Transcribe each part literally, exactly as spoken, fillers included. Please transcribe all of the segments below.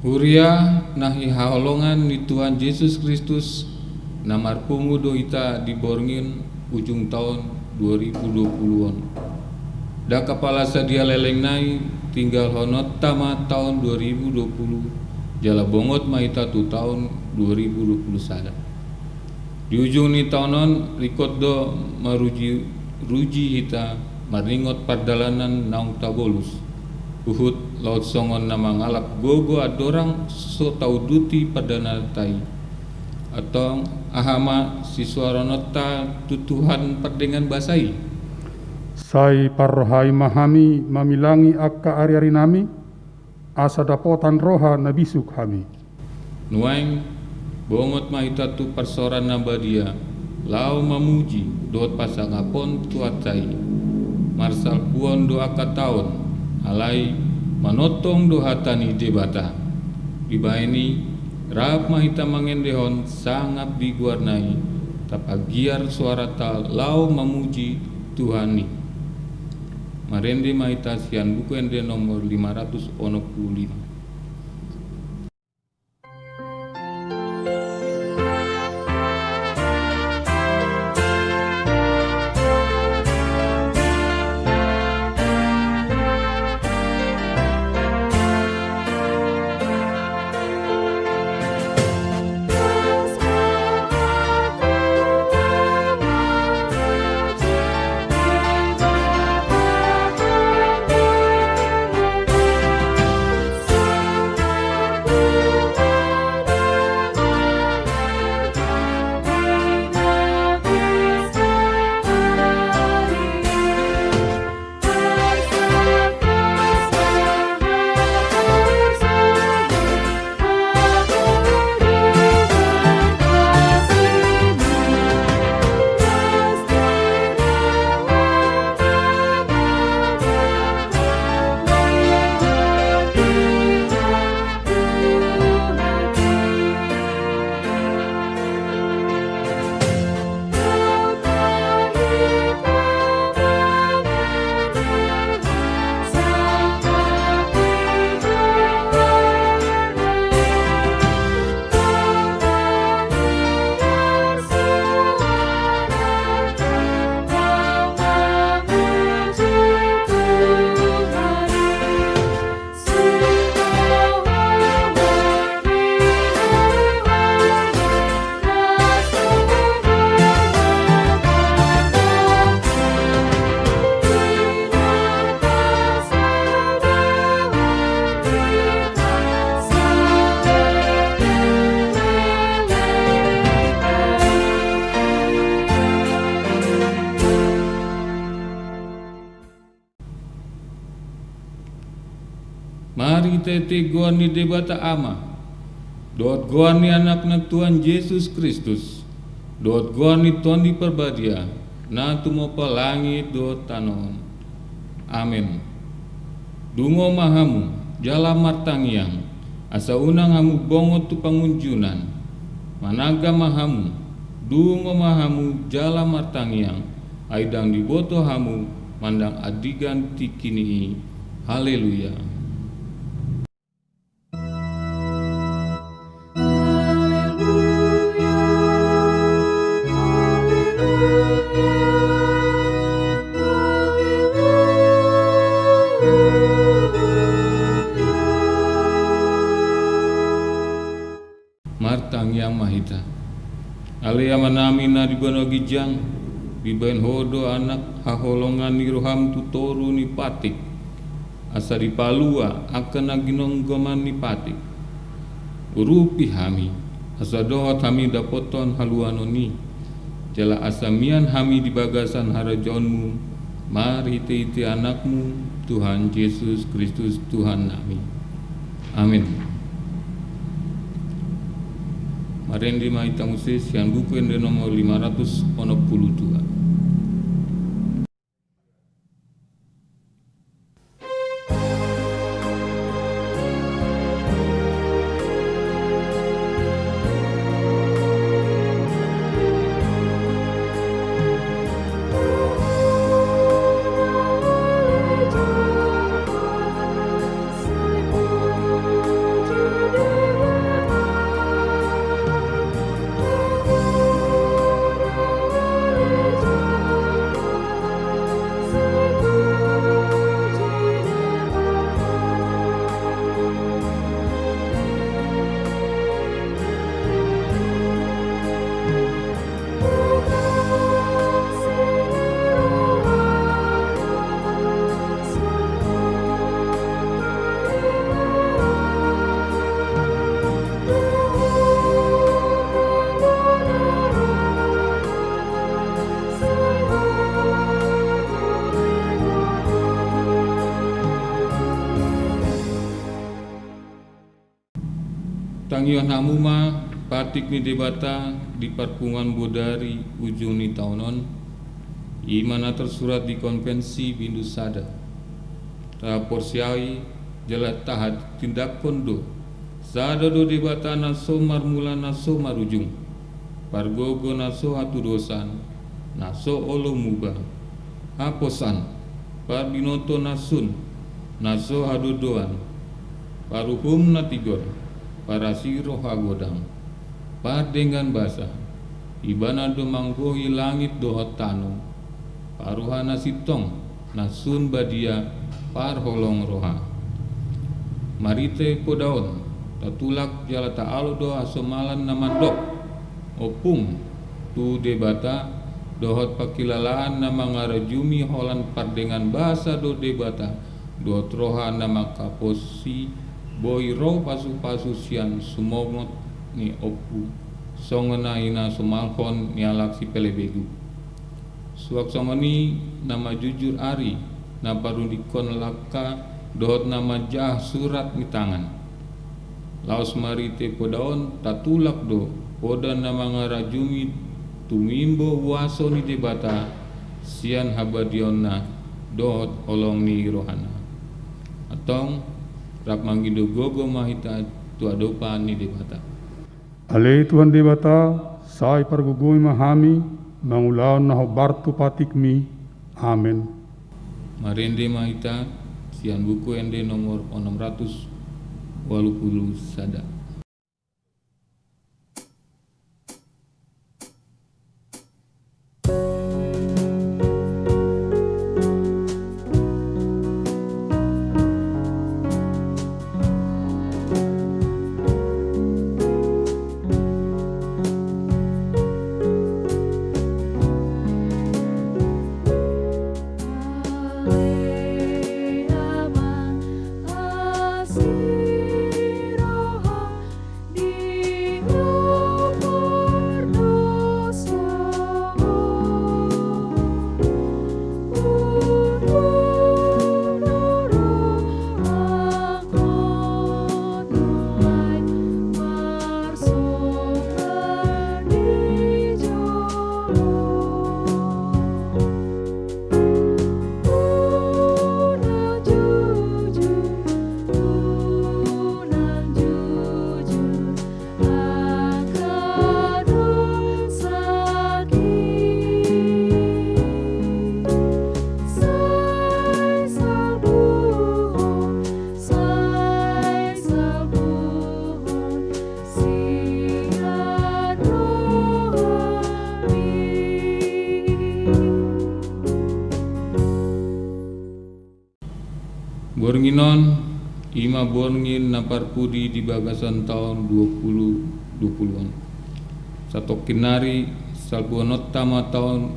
Huria na hinaholongan ni Tuhan Jesus Kristus, na marpungu do hita di borngin ujung taon dua ribu dua puluh on. Ndang apala sadia leleng nai, tinggalhononta ma taon dua ribu dua puluh, jala bongot ma hita tu taon dua ribu dua puluh sada. Di ujung ni taon on, ringkot do maruji-ruji hita maringot pardalanan naung tabolus. Huhut laos songon na mangalap gogo andorang so tauduti pardalananta i. Antong aha ma sisuaranonta tu Tuhan pardenggan basa i? Sai parrohai ma hami mamilangi angka ari-arinami, asa dapotan roha na bisuk hami. Nuaeng, bongot ma hita tu parsaoran na badia, laho mamuji dohot pasangapon Tuhanta i. Marsalpuon do angka taon, alai manongtong do hata ni Debata. Dibahen i, rap ma hita mangendehon sangap di goarna i, tapagiar soaranta laho mamuji Tuhan i. Marende ma hita sian Buku Ende nomor lima ratus onom puluh lima. Marhitehite goar ni Debata Ama, dohot goar ni Anakna Tuhan Jesus Kristus, dohot goar ni Tondi Parbadia, na tumompa langit dohot tano on. Amen. Dungo ma hamu, jala martangiang, asa unang hamu bongot tu pangunjunan. Managa ma hamu, dungo ma hamu jala martangiang, ai ndang diboto hamu mandang andigan tingki ni i. Haleluya. Martangiang ma hita. Ale Amanami na di banua ginjang, dibahen Ho do anak haholongan ni roham tu toru ni patik, asa dipalua angka na ginonggoman ni patik. Urupi hami, asa dohot hami dapothon haluaon i, jala asa mian hami di bagasan harajaonmu, marhitehite Anakmu, Tuhan Jesus Kristus, Tuhannami. Amen. Marende ma hita muse sian Buku Ende nomor lima ratus onom puluh dua. Tangihon hamu ma patik ni Debata di parpunguan bodari ujung ni taon on, i ma na tarsurat di Konvensi bindu sada. Taporseai jala tahatindangkon do: Sada do Debata na so marmula na so marujung, pargogo na so hatudosan, na so olo muba, haposan, parbinoto na sun, na so hadodoan, paruhum na tigor, parasi roha godang, pardenggan basa. Ibana do manggohi langit dohot tano, parroha na sintong, na sun badia, parholong roha. Marhite poda on tatulak jala taalo do hasomalan na mandok ompung tu Debata, dohot pangkilalaan na mangarajumi holan pardenggan basa do Debata dohot roha na manghaposi, boi ro pasupasu sian sumongot ni ompu, songon na hinasomalhon ni halak sipelebegu. Suang songon i na manjujur ari, na parundinghon langka dohot na manjaha surat ni tangan. Laos marhite poda on tatulak do poda na mangarajumi tumimbo huaso ni Debata sian habadiaonna dohot holong ni rohana. Antong, rap mangido gogo ma hita tu adopan ni Debata. Ale Tuhan Debata, sai pargogoi ma hami mangulahon na hombar tu patikmi. Amen. Marende ma hita sian Buku Ende nomor onom ratus walu pulu sada. Borngin on, i ma borngin na parpudi di bagasan taon dua pulu dua pulu on. Satongkin nari, salpuhononta ma taon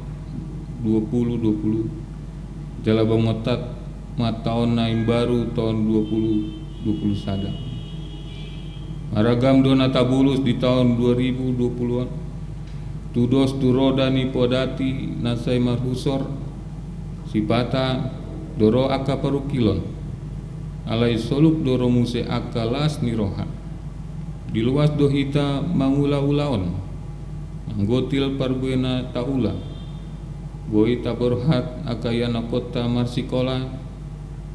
dua pulu dua pulu, jala bangonta ma taon na imbaru taon dua pulu dua pulu sada. Maragam do na tabolus di taon dua ribu dua pulu on. Tudos tu roda ni podati na sai marhusor, sipata do ro angka parungkilon. Alai soluk do ro muse angka las ni roha. Diloas do hita mangula ulaon. Nanggo til parbue na taula, boi taborhat angka ianakhonta marsikola,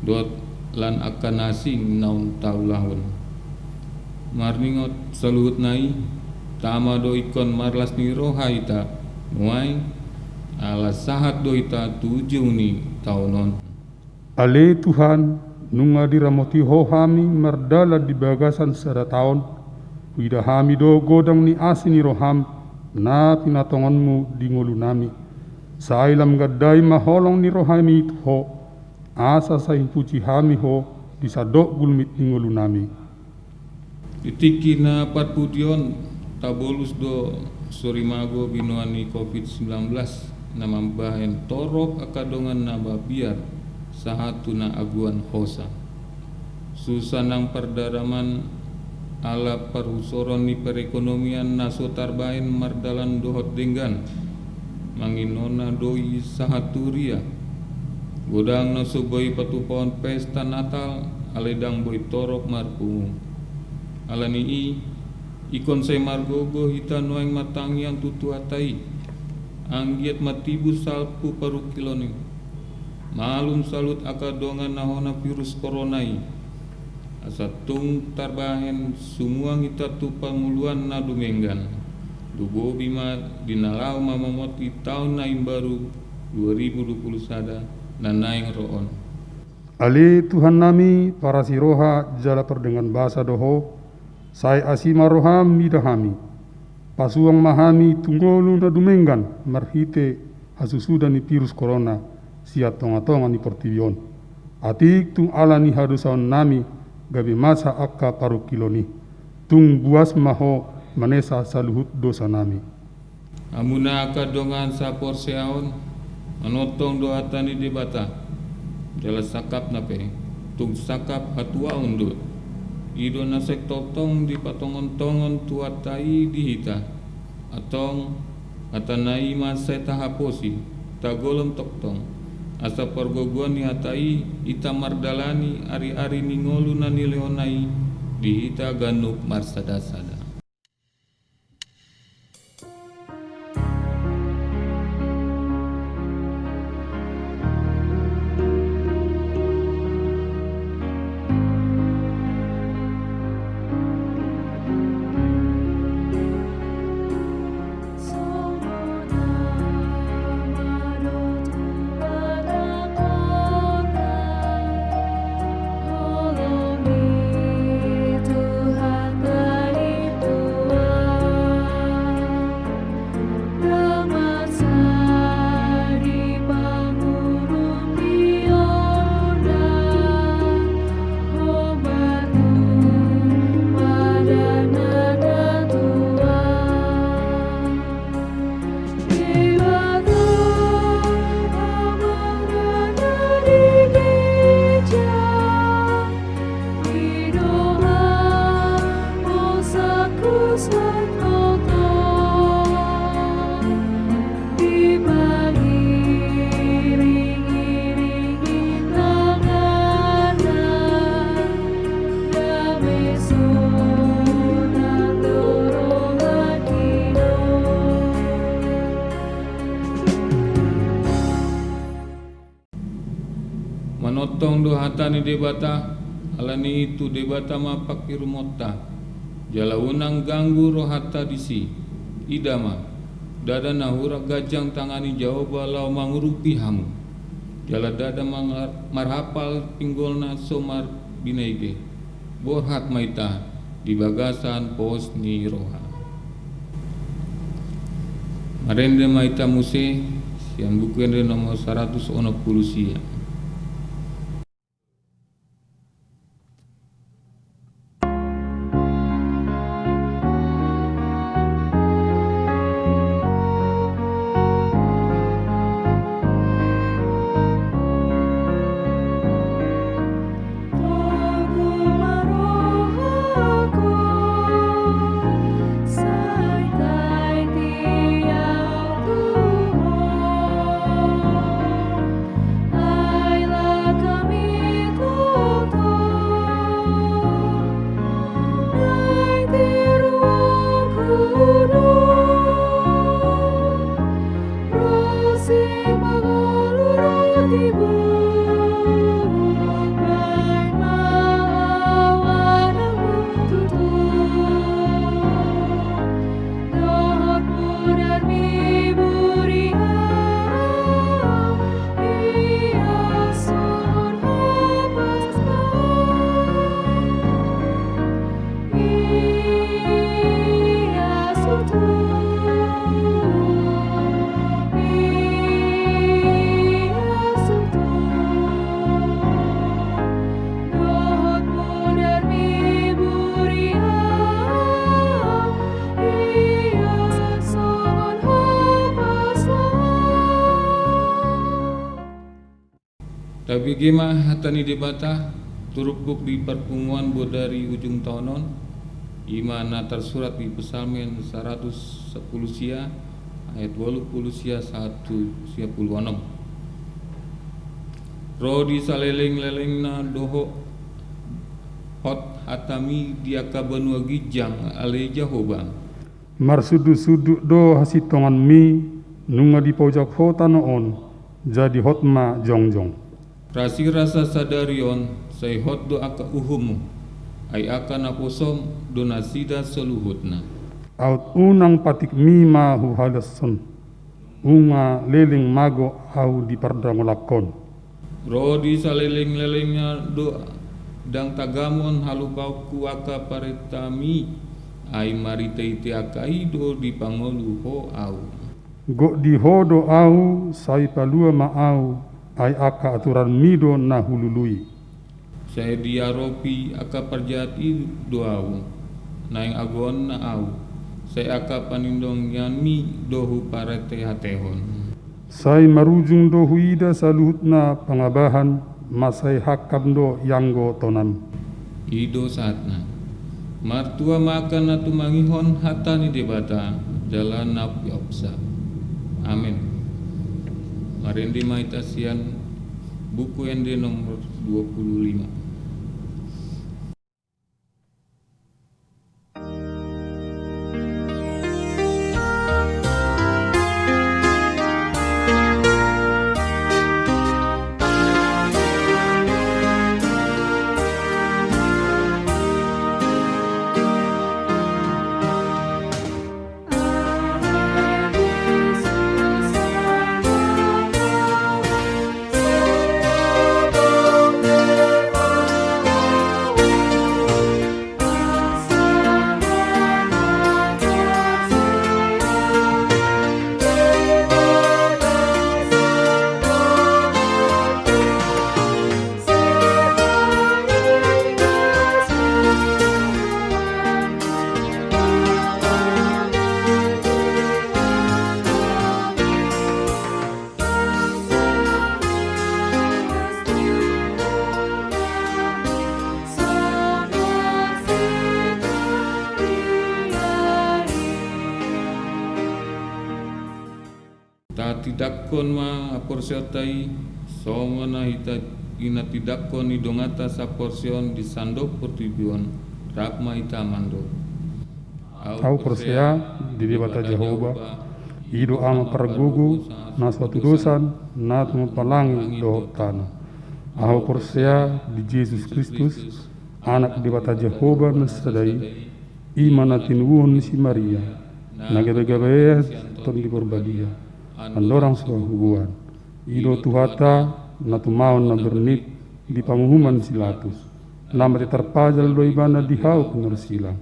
dohot lan angka na asing naung taulahon. Marningot saluhutna i, tama do ingkon marlas ni roha hita nuaeng, ala sahat do hita tu ujung ni taon on. Ale Tuhan, nunga diramoti Ho hami mardalan di bagasan sada taon, huida hami do godang ni asi ni roham na pinatongonmu di ngolunami. Sai lam gandai ma holong ni rohami tu Ho, asa sai hupuji hami Ho di sandok gulmit ni ngolunami. Di tingki na parpudi on, tabolus do sorimago binoan ni covid sembilan belas na mambahen torop angka dongan na mabiar sahat tu na agoan hosa. Susa nang pardalaman ala parhusoron ni perekonomian na so tarbahen mardalan dohot denggan. Manginona do i sahat tu huria. Godang na so boi patupahon pesta Natal, alai ndang boi torop marpungu. Ala ni i, Ingkon sai margogo hita nuaeng martangiang tu Tuhanta i, anggiat ma tibu salpu parungkilon i. Malum saluhut angka dongan na hona virus korona i, asa tung tarbahen sumuang hita tu pangoluan na dumenggan. Lumobi ma di na laho mamamoti taon na imbaru dua ribu dua puluh sada na naeng ro on. Ale Tuhannami, parasi roha jala pardenggan basa do Ho, sai asi ma roham mida hami. Pasuang ma hami tu ngolu na dumenggan marhite hasusuda ni virus korona sian tongatonga ni portibi on. Atik tung ala ni hadosaonnami gabe masa angka parungkilon i. Tung buas ma Ho manesa saluhut dosanami. Hamuna angka dongan saporseaon, manongtong do hata ni Debata, jala sangkapna pe, tung sangkap hatuaon do. I do na sai tongtong dipatongontongon Tuhanta i di hita. Antong, hatana i ma sai tahaposi, tagolom tongtong, asa pargogoan ni hata i hita mardalani ariari ni ngolu na nilehonna i di hita ganup marsadasada. Manongtong do hata ni Debata, ala ni i tu Debata ma panghirumonta, jala unang ganggu rohanta disi. Ida ma, ndada na hurang ganjang tangan ni Jahowa laho mangurupi hamu, jala ndada mangar-, marhapal pinggolna so marbinege. Borhat ma hita di bagasan pos ni roha. Marende ma hita muse sian Buku Ende nomor saratus onom pulu sia. Tabege ma hata ni Debata, turpuk di parpunguan bodari ujung taon on, i ma na tarsurat di Psalmen saratus sampulu sia, ayat ualu pulu sia sahat tu sia pulu onom. Ro di salelenglelengna do Ho, Hot hatami di angka banua ginjang, ale Jahowa. Marsundutsundut do hasintonganmi, nunga dipaojak Ho tano on, jadi hot ma jongjong. Rasirasa sadari on, sai hot do angka uhummu, ai angka naposom do nasida saluhutna. Aut unang patikmi ma huhalashon, nunga leleng mago ahu di pardangolangkon. Ro di salelenglelengna do ndang tagamon halupaonku angka parentami, ai marhitehite angka i do dipangolu Ho ahu. Gok di Ho do ahu, sai palua ma ahu, ai angka aturanmi do na hulului. Sai diaropi angka parjahat i do ahu, naeng agoonna ahu, sai angka panindonganmi do huparetehatehon. Sai marujung do huida saluhutna pangabahan, mansai hangkam do ianggo tonam. I do sahatna. Martua ma angka na tumangihon hata ni Debata, jala na piopsa. Amen. Marende ma hita sian Buku Ende nomor dua puluh lima. Tatindangkon ma haporseaonta i, songon na hita, i na tindanghon ni donganta saporseaon di sandok portibi on, rap ma hita mandok. Ahu porsea di Debata Jahowa, i do Ama pargogo, na so hatudosan, na tumompa langit dohot tano. Ahu porsea di Jesus Kristus, Anak Debata Jahowa na sada i, i ma na tinubuhon ni si Maria, na gabe gabean sian Tondi Porbadia, andorang so hahubuan. I do Tuhanta, na tumaon na bernit di panguhuman ni si Latus, na mate tarpajal do ibana di hau pinarsilang,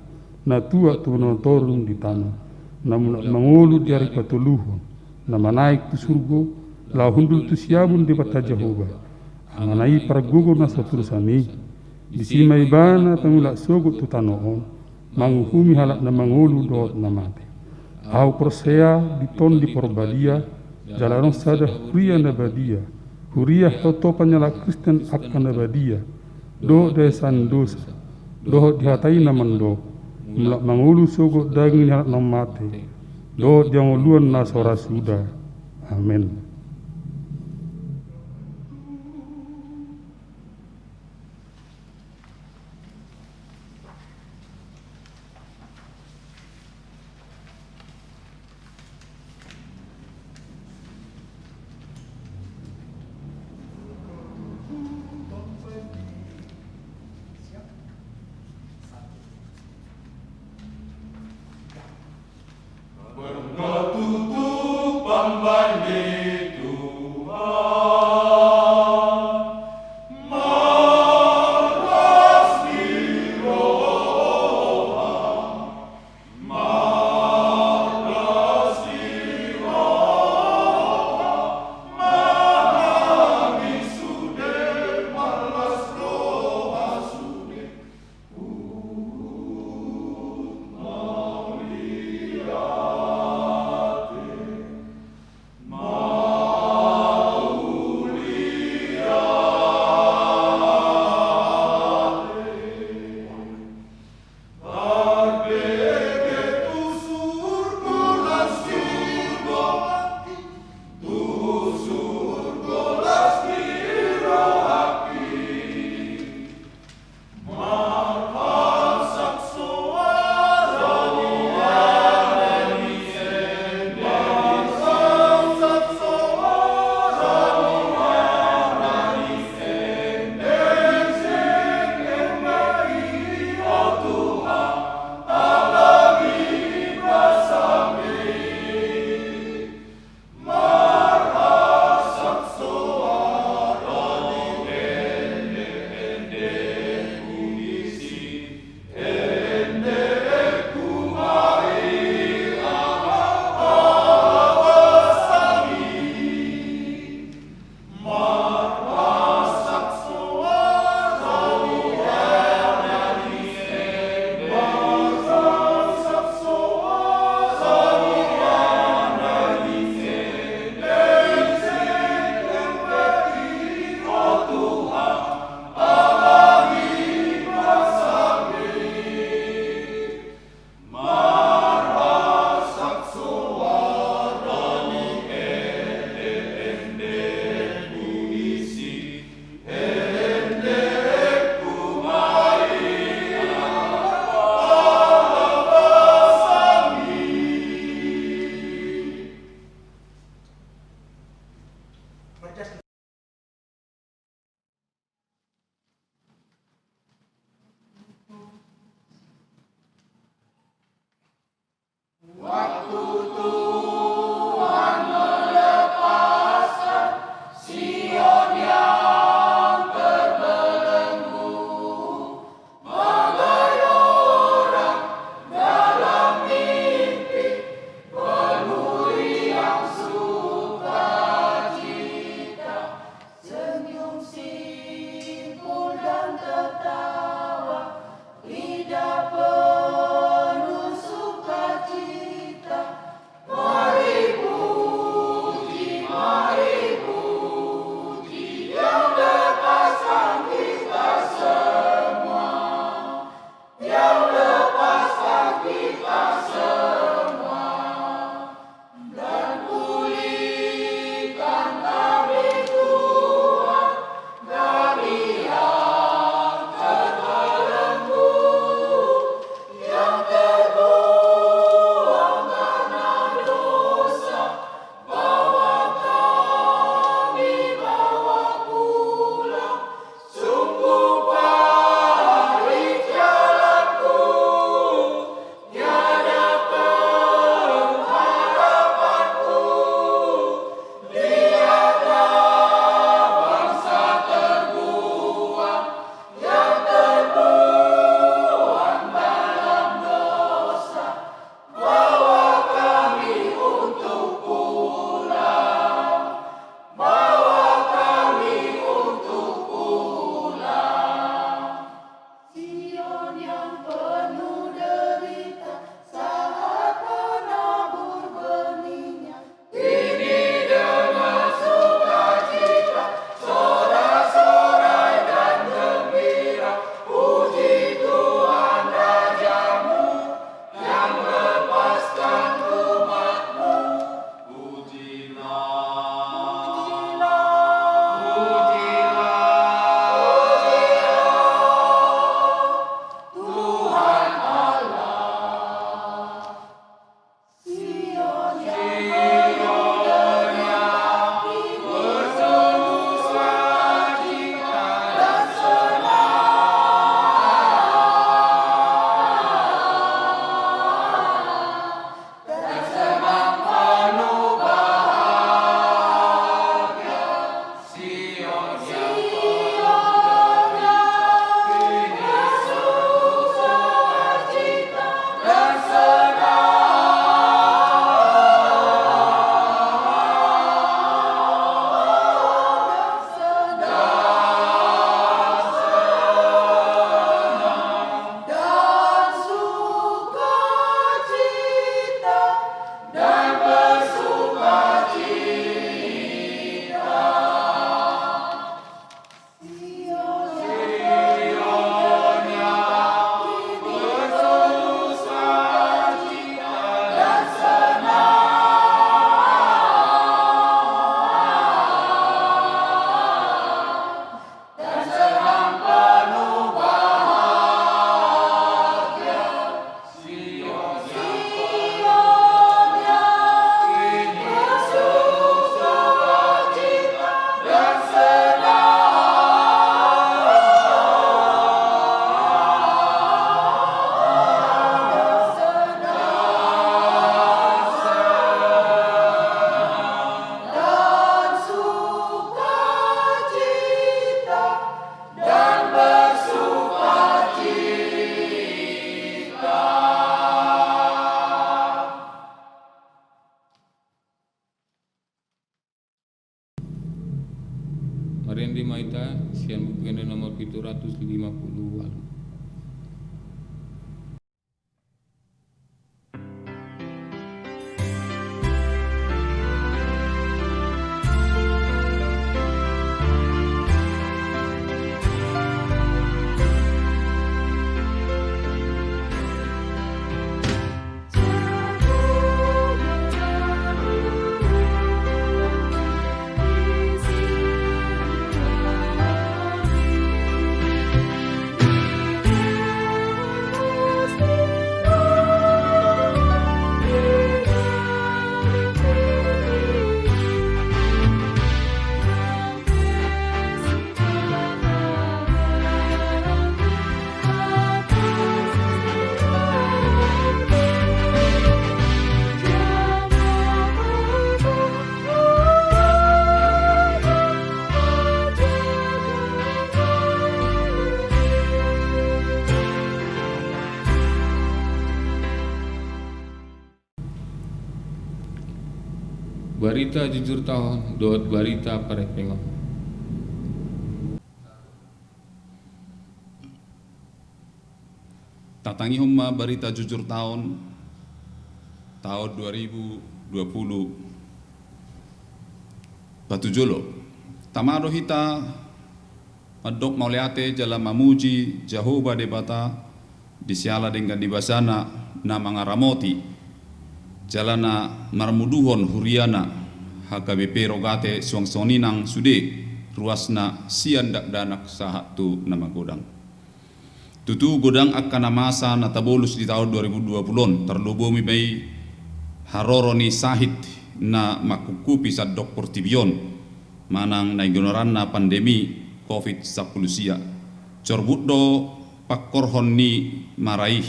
na tuat tu na torus di tano, na mulak mangolu di ari patoluhon, na manaek tu surgo, laho hundul tu siamun Debata Jahowa, Amana i pargogo na so hatudosan i. Disi ma ibana pamulak sogot tu tano on, manguhumi halak na mangolu dohot na mate. Ahu porsea di Tondi Porbadia, jala adong sada huria na badia, huria hatotopan ni halak Kristen angka na badia, dohot daesan dosa, dohot di hata i na mandok, mulak mangolu sogot daging ni halak na mate, dohot di hangoluan na so ra suda. Amen. Pernah tutup pambain pitu ratus lima puluh walu. Barita jujur taon dohot barita parepehon. Tatangihon ma barita jujur taon, taon dua ribu dua puluh patujolo. Tama do hita mandok mauliate jala mamuji Jahowa Debata di siala denggan ni basana na mangaramoti jala na marmuduhon huriana H K B P Rogate suang songon i nang sude ruasna sian dakdanak sahat tu na magodang. Tutu godang angka na masa na tabolus di taon dua ribu dua puluh on, tarlumobi ma i haroro ni sahit na mangkungkupi sandok portibi on manang na igonoranna pandemi covid sampulu sia. Corbut do pangkorhon ni mara i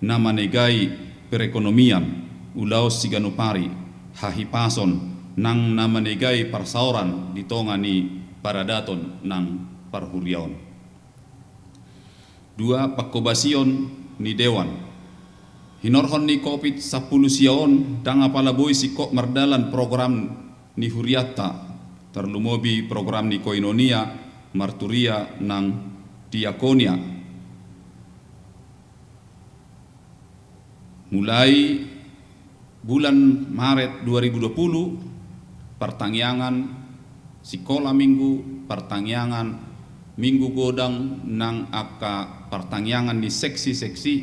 na manegai perekonomian, ulaon siganup ari, hahipason nang na manegai parsaoran di tonga ni paradaton nang parhuriaon. Dua, pangkobasion ni dewan. Hinorhon ni covid sampulu sia on ndang apala boi singkop mardalan program ni hurianta, tarlumobi program ni koinonia, marturia nang diakonia. Mulai bulan Maret dua ribu dua puluh, partangiangan sikola minggu, partangiangan minggu godang nang angka partangiangan ni seksi-seksi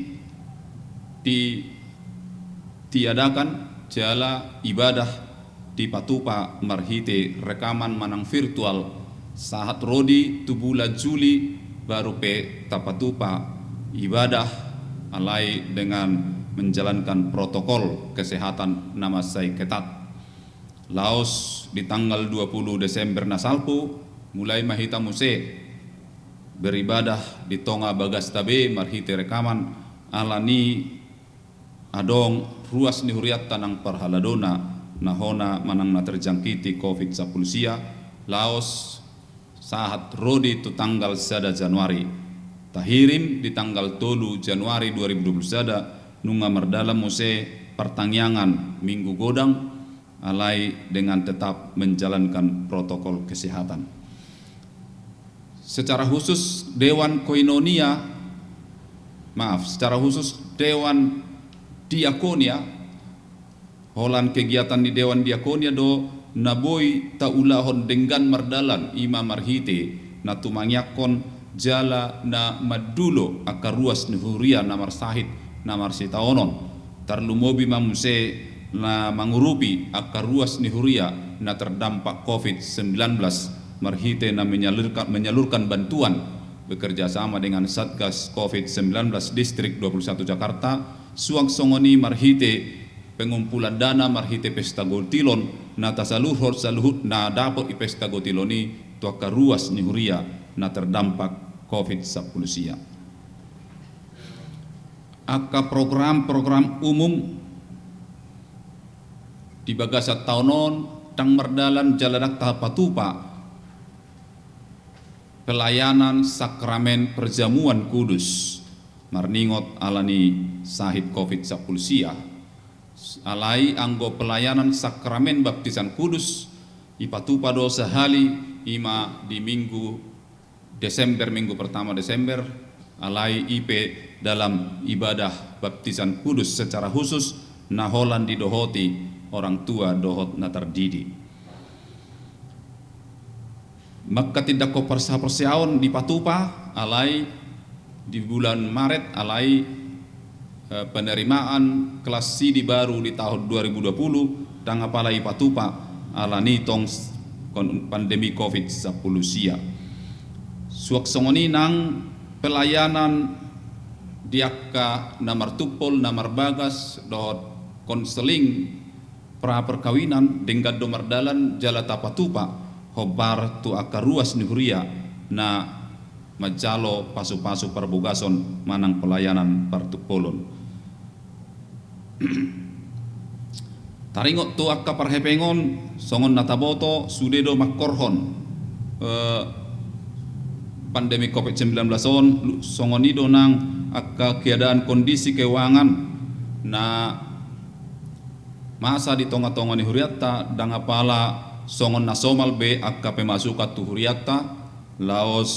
ditiadakan jala ibadah dipatupa marhite rekaman manang virtual sahat ro di tu bulan Juli baru pe tapatupa ibadah alai dengan menjalankan protokol kesehatan na mansai ketat. Laos di tanggal dua puluh Desember na salpu, mulai ma hita muse beribadah di tonga bagasta be marhite rekaman, alani adong ruas ni hurianta nang parhaladona na hona manang na terjangkiti covid sampulu sia, laos sahat ro di tu tanggal sada Januari. Tahirim di tanggal tolu Januari dua ribu dua puluh sada, nunga mardalan muse partangiangan minggu godang, alai dengan tetap menjalankan protokol kesehatan. Secara khusus Dewan Koinonia, maaf, secara khusus Dewan Diakonia, holan kegiatan ni Dewan Diakonia do na boi taulahon denggan mardalan, i ma marhite na tumangiangkon jala na mandulo angka ruas ni huria na marsahit na marsitaonon. Tarlumobi ma muse na mangurupi angka ruas ni huria na terdampak covid sembilan belas marhite na menyalurkan, menyalurkan bantuan bekerja sama dengan Satgas covid sembilan belas Distrik dua puluh satu Jakarta, suang songon i marhite pengumpulan dana marhite pesta gotilon na tasalurhon saluhut na dapot i pesta gotilon i tu angka ruas ni huria na terdampak covid sampulu sia. Angka program-program umum di bagasan taon on ndang mardalan jala ndang tapatupa pelayanan sakramen perjamuan kudus marningot alani sahit covid sampulu sia. Alai anggo pelayanan sakramen baptisan kudus ipatupa do sahali, i ma di minggu Desember, minggu pertama Desember, alai i pe dalam ibadah baptisan kudus secara khusus na holan didohoti orang tua dohot na tardidi. Manghatindanghon parsaporseaon dipatupa, alai di bulan Maret, alai eh, penerimaan kelas sidi baru di tahun dua ribu dua puluh, ndang apala ipatupa, alani tong s-, kon-, pandemi covid sampulu sia. Suang songon i nang pelayanan di angka na martumpol, na marbagas, dohot konseling pra perkawinan, denggan do mardalan jala tapatupa hombar tu angka ruas ni huria na manjalo pasupasu parbogason manang pelayanan partumpolon. Taringot tu angka parhepengon, songon na taboto, sude do mangkorhon, eh, pandemi covid sembilan belas on, lu-, songon i do nang angka keadaan kondisi keuangan na masa di tongatonga ni hurianta, ndang apala songon na somal be angka pemasukan tu hurianta, laos,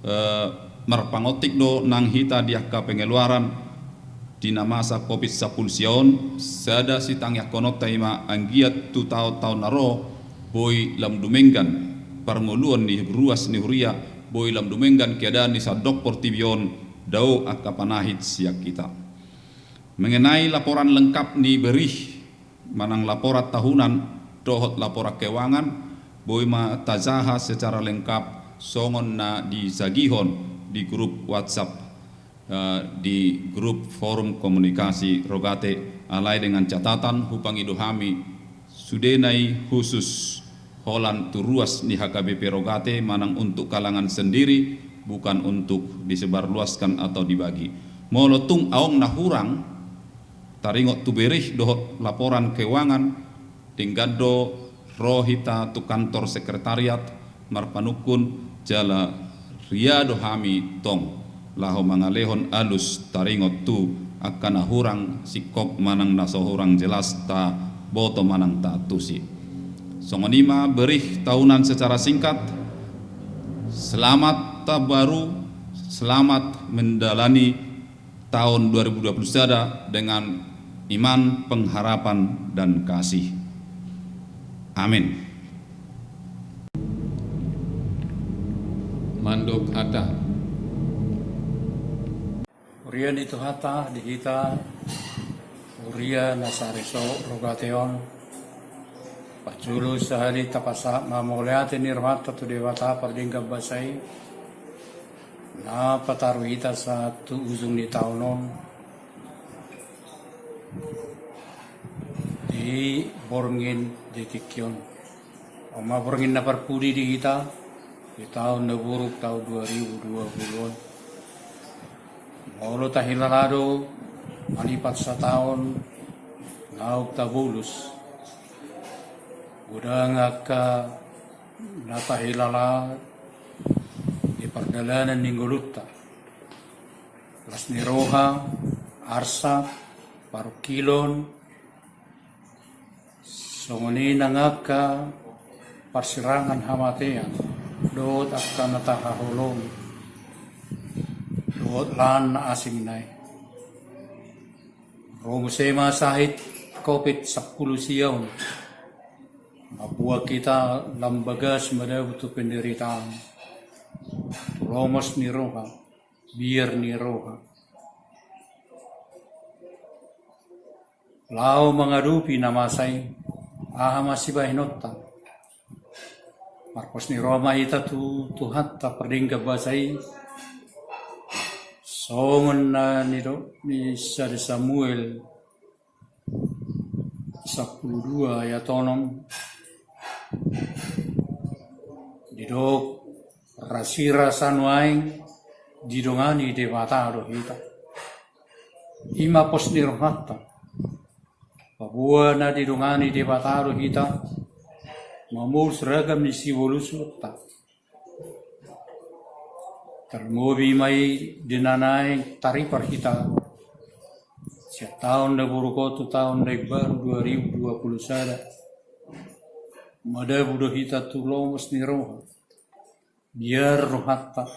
eh, marpangontik do nang hita di angka pengeluaran di na masa covid sampulu sia on. Sada sitangiangkononta i ma anggiat tu taontaon na ro boi lam dumenggan parngoluon ni ruas ni huria, boi lam dumenggan keadaan ni sandok portibi on, dao angka panahit sian hita. Mengenai laporan lengkap ni berih manang laporan tahunan dohot laporan keuangan, boi ma tajaha secara lengkap songon na disagihon di grup WhatsApp, eh, di grup forum komunikasi Rogate, alai dengan catatan hupangido hami, sudena i khusus holan tu ruas ni H K B P Rogate manang untuk kalangan sendiri, bukan untuk disebarluaskan atau dibagi. Molo tung adong na hurang taringot tu berih dohot laporan keuangan, denggan do ro hita tu kantor sekretariat marpanungkun, jala ria do hami tong laho mangalehon alus taringot tu angka na hurang singkop manang na so hurang jelas taboto manang taantusi. Songon i ma berih tahunan secara singkat. Selamat tahun baru, selamat menjalani tahun dua ribu dua puluh sada dengan iman, pengharapan, dan kasih. Amin. Mandok hata. Huria ni Tuhanta, di hita huria na sareso Rogate on, parjolo sahali tapasahat ma mauliate ni rohanta tu Debata pardenggan basa i, na pataru hita sahat tu ujung ni taon on di borngin di tingki on. On ma borngin na parpudi di hita di taon na buruk, taon dua ribu dua puluh on. Molo tahilala do, malipat sataon naung tabolus, godang angka na tahilala di pardalanan ni ngolunta. Las ni roha, arsak, parungkilon, songon i nang angka parsirangan hamatean, dohot angka na tahaholongi, dohot lan na asing nai. Ro muse ma sahit covid sampulu sia on, mambuat hita lam bagas madabu tu penderitaan, tu lomos ni roha, biar ni roha. Laho mangadopi na masa i, aha ma sibahenonta? Marpos ni roha ma hita tu Tuhanta pardenggan basa i, songon na nidok ni sada Samuel sampulu dua ayat onom, didok, rasirasa nuaeng didongani Debata do hita. I ma pos ni rohanta. Paboa na didongani Debata do hita, mamolus ragam ni sibolusonta. Tarlumobi ma i di na naeng taripar hita sian taon na buruk on tu taon na imbaru dua ribu dua puluh sada. Madabu do hita tu lomos ni roha, Biar rohanta.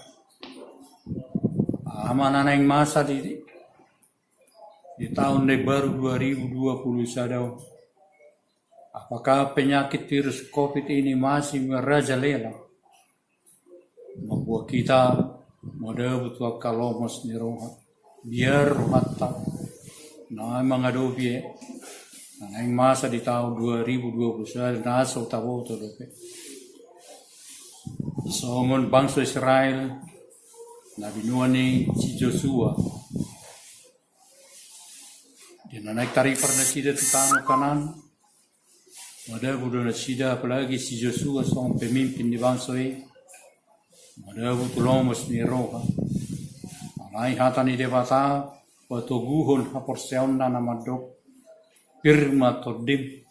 Aha ma na naeng masa di, di taon na imbaru dua ribu dua puluh sada on. Apakah penyakit virus covid ini masih merajalela, mambuat hita madabu tu angka lomos ni roha? Biar rohanta na mangadopi na naeng masa di taon dua ribu dua puluh sada na so taboto dope. Songon bangso Israel na binoan ni si Josua, di na naeng taripar nasida tu tano Kanaan, madabu do nasida, apalagi si Josua songon pemimpin ni bangso i, madabu tu lomos ni roha. Alai hata ni Debata patoguhon haporseaonna na mandok: Pir ma tondim,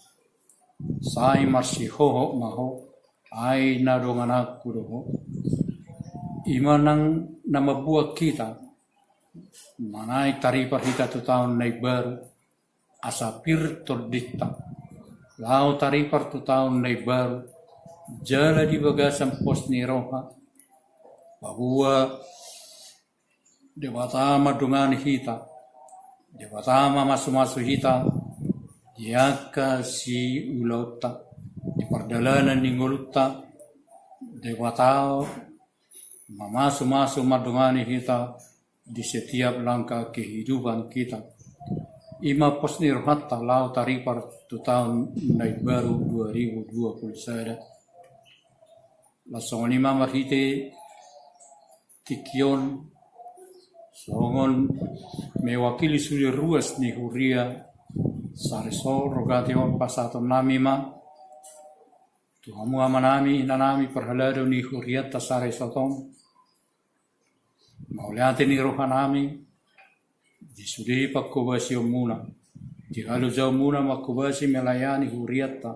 sai marsihohot ma ho, ai na dongananku do ho. I ma nang na mambuat hita na naeng taripar hita tu taon na imbaru, asa pir tondinta laho taripar tu taon na imbaru, jala di bagasan pos ni roha, paboa Debata mandongani hita, Debata mamasumasu hita di angka siulaonta, di pardalanan ni ngolunta. Debata mamasumasu mandongani hita di setiap langkah kehidupan kita. I ma pos ni rohanta laho taripar tu taon na imbaru dua ribu dua puluh sada. Laos songon i ma marhite tingki on, songon mewakili sude ruas ni huria Saresot Rogate on, pasahatonnami ma tu hamu amanami, inanami, parhalado ni hurianta Saresot on, mauliate ni rohanami di sude panghobasionmuna, di halojaonmuna manghobasi melayani hurianta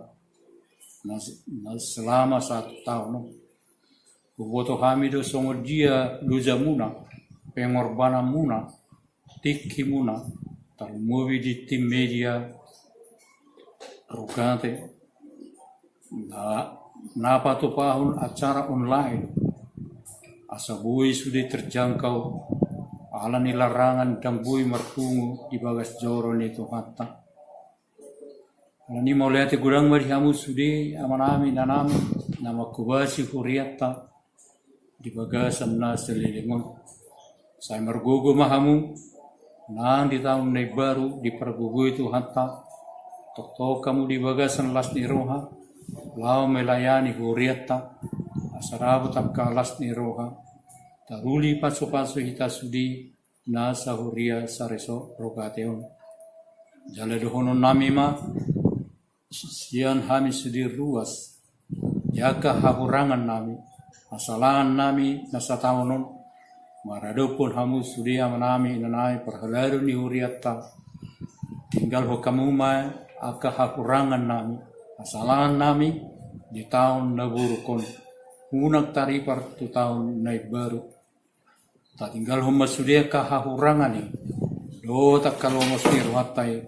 na, na selama satu taon on. Huboto hami do songon dia lojamuna, pengorbananmuna, tingkimuna, tarlumobi di tim media Rogate na, na patupahon acara online asa boi sude terjangkau ala ni larangan, ndang boi marpungu di bagas joro ni Tuhanta. Alani i mauliate godang ma di hamu sude amanami, inanami, na manghobasi hurianta di bagasan na saleleng on. Sai margogo ma hamu nang di taon na imbaru, dipargogoi Tuhanta tongtong hamu di bagasan las ni roha laho melayani hurianta, asa dapot angka las ni roha taruli pasupasu hita sude na sahuria Saresot Rogate on. Jala dohononnami ma sian hami sude ruas di angka hahurangannami, hasalahannami na sataon on, maradophon hamu sude amanami, inanami, parhalado ni hurianta. Tinggalhon hamu ma angka hahurangannami, hasalahannami di taon na buruk on, unang taripar tu taon na imbaru. Tatinggalhon ma sude angka hahurangan i dohot angka lomos ni rohanta i,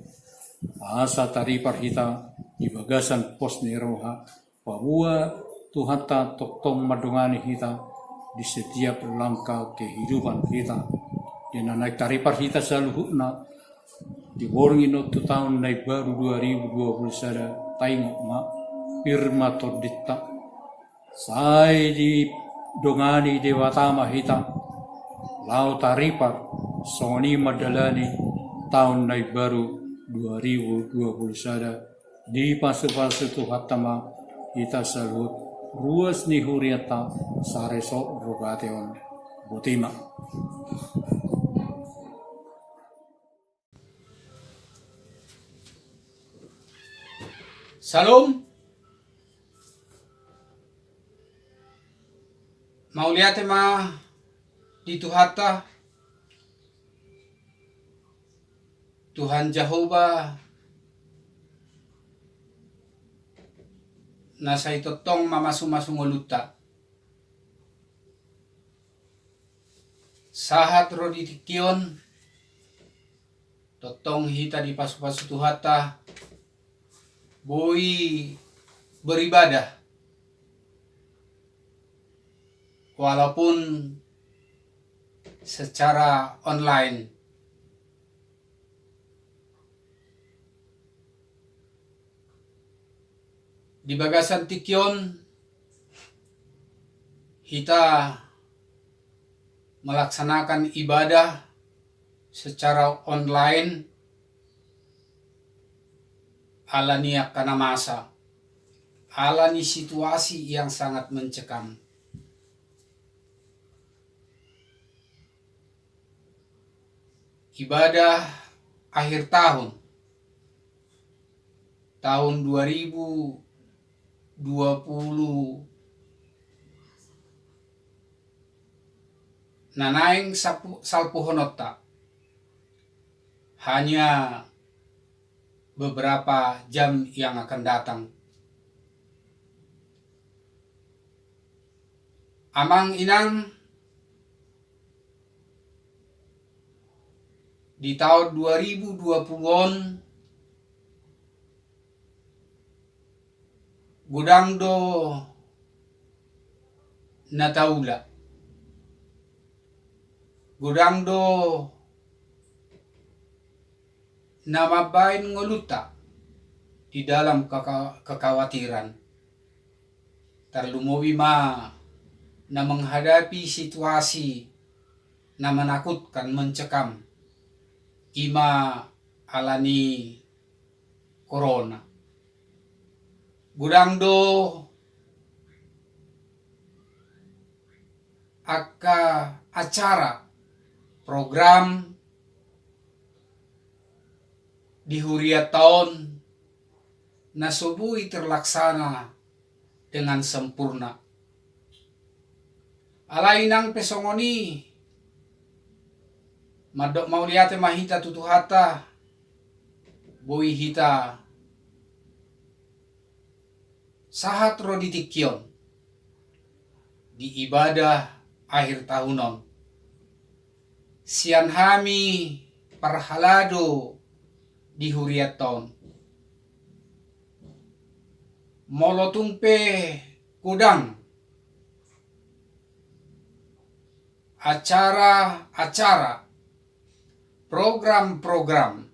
asa taripar hita di bagasan pos ni roha, paboa Tuhanta tongtong mandongani hita di setiap langkah kehidupan hita. Di na naeng taripar hita saluhutna di borngin on tu taon na imbaru dua ribu dua puluh sada, taingot ma: Pir ma tondinta, sai didongani Debata ma hita laho taripar songon i mandalani taon na imbaru dua ribu dua puluh sada. Dipasupasu Tuhanta ma hita saluhut ruas ni hurianta Saresot Rogate on. Boti ma. Syalom. Mauliate ma di Tuhanta, Tuhan Jahowa, na sai tongtong mamasumasu ngolunta. Sahat ro di tingki on, tongtong hita dipasupasu Tuhanta, boi beribadah. walaupun secara online. Di bagasan tingki on hita melaksanakan ibadah secara online ala ni angka na masa, ala ni situasi yang sangat mencekam. Ibadah akhir tahun, tahun dua ribu dua puluh na naeng sapu-, salpuhononta hanya beberapa jam yang akan datang. Amang inang, di tahun dua ribu dua puluh on, godang do na taula. Godang do na mambahen ngolunta di dalam keka-, kekhawatiran. Tarlumobi ma na menghadapi situasi na menakutkan, mencekam, i ma ala ni corona. Godang do angka acara, program di hurianta on na so boi terlaksana dengan sempurna. Alai nang pe songon i, mandok mauliate ma hita tu Tuhanta, boi hita sahat ro di tingki on, di ibadah akhir tahun on. Sian hami parhalado di hurianta on, molo tung pe godang acara-acara, program-program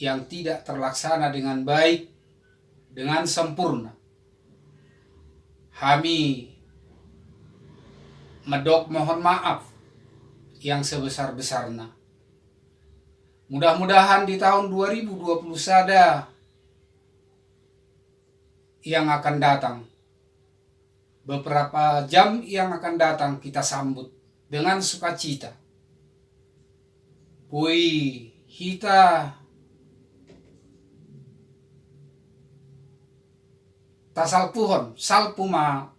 yang tidak terlaksana dengan baik, dengan sempurna, hami mandok mohon maaf yang sebesar-besarna. Mudah-mudahan di tahun dua ribu dua puluh sada yang akan datang, beberapa jam yang akan datang kita sambut dengan sukacita. Boi hita tasalpuhon, salpu ma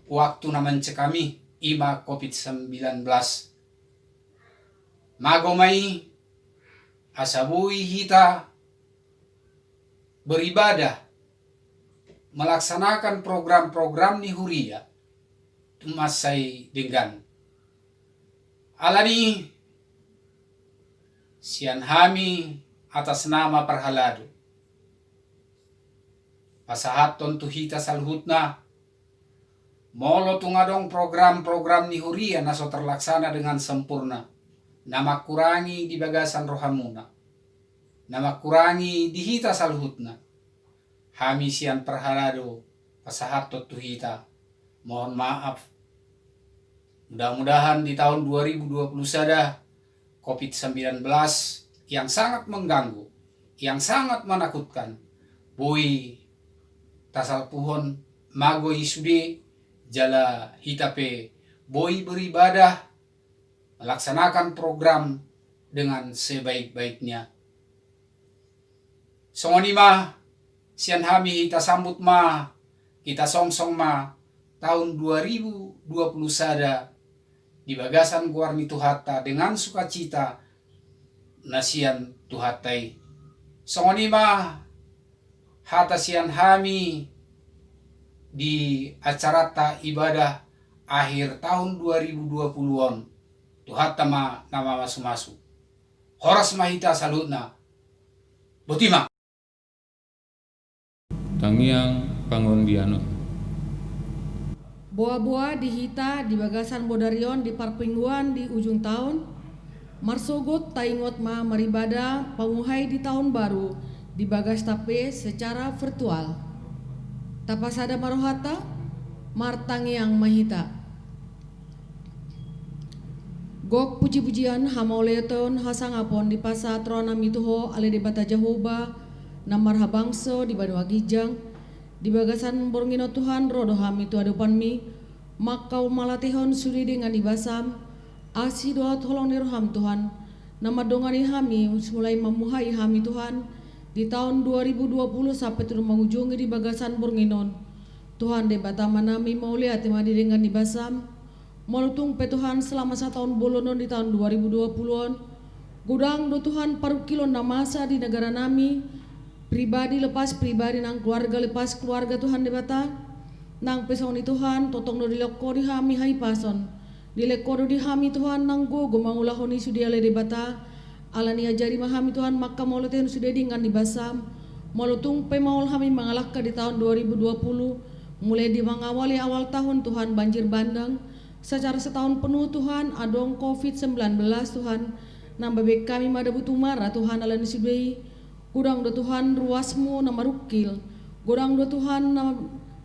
waktu na mencekam i, i ma covid sembilan belas. Mago ma i, asa boi hita beribadah, melaksanakan program-program ni huria, tu mansai denggan. Alani sian hami atas nama parhalado, pasahathon tu hita saluhutna, molo tung adong program-program ni huria na so terlaksana dengan sempurna, na mangkurangi di bagasan rohamuna, na mangkurangi di hita saluhutna, hami sian parhalado pasahathon tu hita mohon maaf. Mudah-mudahan di tahun dua ribu dua puluh sada, covid sembilan belas yang sangat mengganggu, yang sangat menakutkan, boi tasalpuhon mago i sude, jala hita pe boi beribadah, melaksanakan program dengan sebaik-baiknya. Songon i ma, sian hami hita sambut ma, hita songsong ma tahun dua ribu dua puluh sada di bagasan goar ni Tuhanta dengan sukacita na sian Tuhanta i. Songon i ma hata sian hami di acaranta ibadah akhir tahun dua ribu dua puluh on. Tuhanta ma na mamasu-masu. Horas ma hita saluhutna. Botima. Tangiang pangondianon. Boa-boa di hita di bagasan bodari on di parmingguan di ujung taon, marsogot taingot ma maribada panguhai di taon baru di bagasta pe secara virtual. Tapasada ma rohanta, martangiang ma hita. Gok puji-pujian, hamauliateon, hasangapon dipasahat rohanami tu Ho ale Debata Jahowa na marhabangso di banua ginjang. Di bagasan borngin on Tuhan, ro do hami tu adopanmi, mangkalumatehon sude denggan ni basaM, asi dohot holong ni rohaM Tuhan, na mandongani hami mulai mamuhai hami Tuhan di taon dua ribu dua puluh sampe tu na mangujungi di bagasan borngin on. Tuhan Debata Amanami, mauliate ma di denggan ni basaM. Molo tung pe Tuhan selama sataon bolon on di taon dua ribu dua puluh on, godang do Tuhan parungkilon na masa di negaranami, pribadi lepas pribadi nang keluarga lepas keluarga Tuhan Debata. Nang pe songon i Tuhan, tongtong do dilehon Ho di hami hahipason. Dilehon Ho do di hami Tuhan nang gogo mangulahon i sude ale Debata. Alani i ajari ma hami Tuhan mangkalumatehon sude denggan ni basaM. Molo tung pe maol hami mangalangka di taon dua ribu dua puluh, mulai di mangawali awal tahun Tuhan banjir bandang, secara sataon penuh Tuhan adong covid sembilan belas Tuhan, nang bahen hami madabu tumara Tuhan alani sude i. Godang do Tuhan ruasMu na marungkil, godang do Tuhan na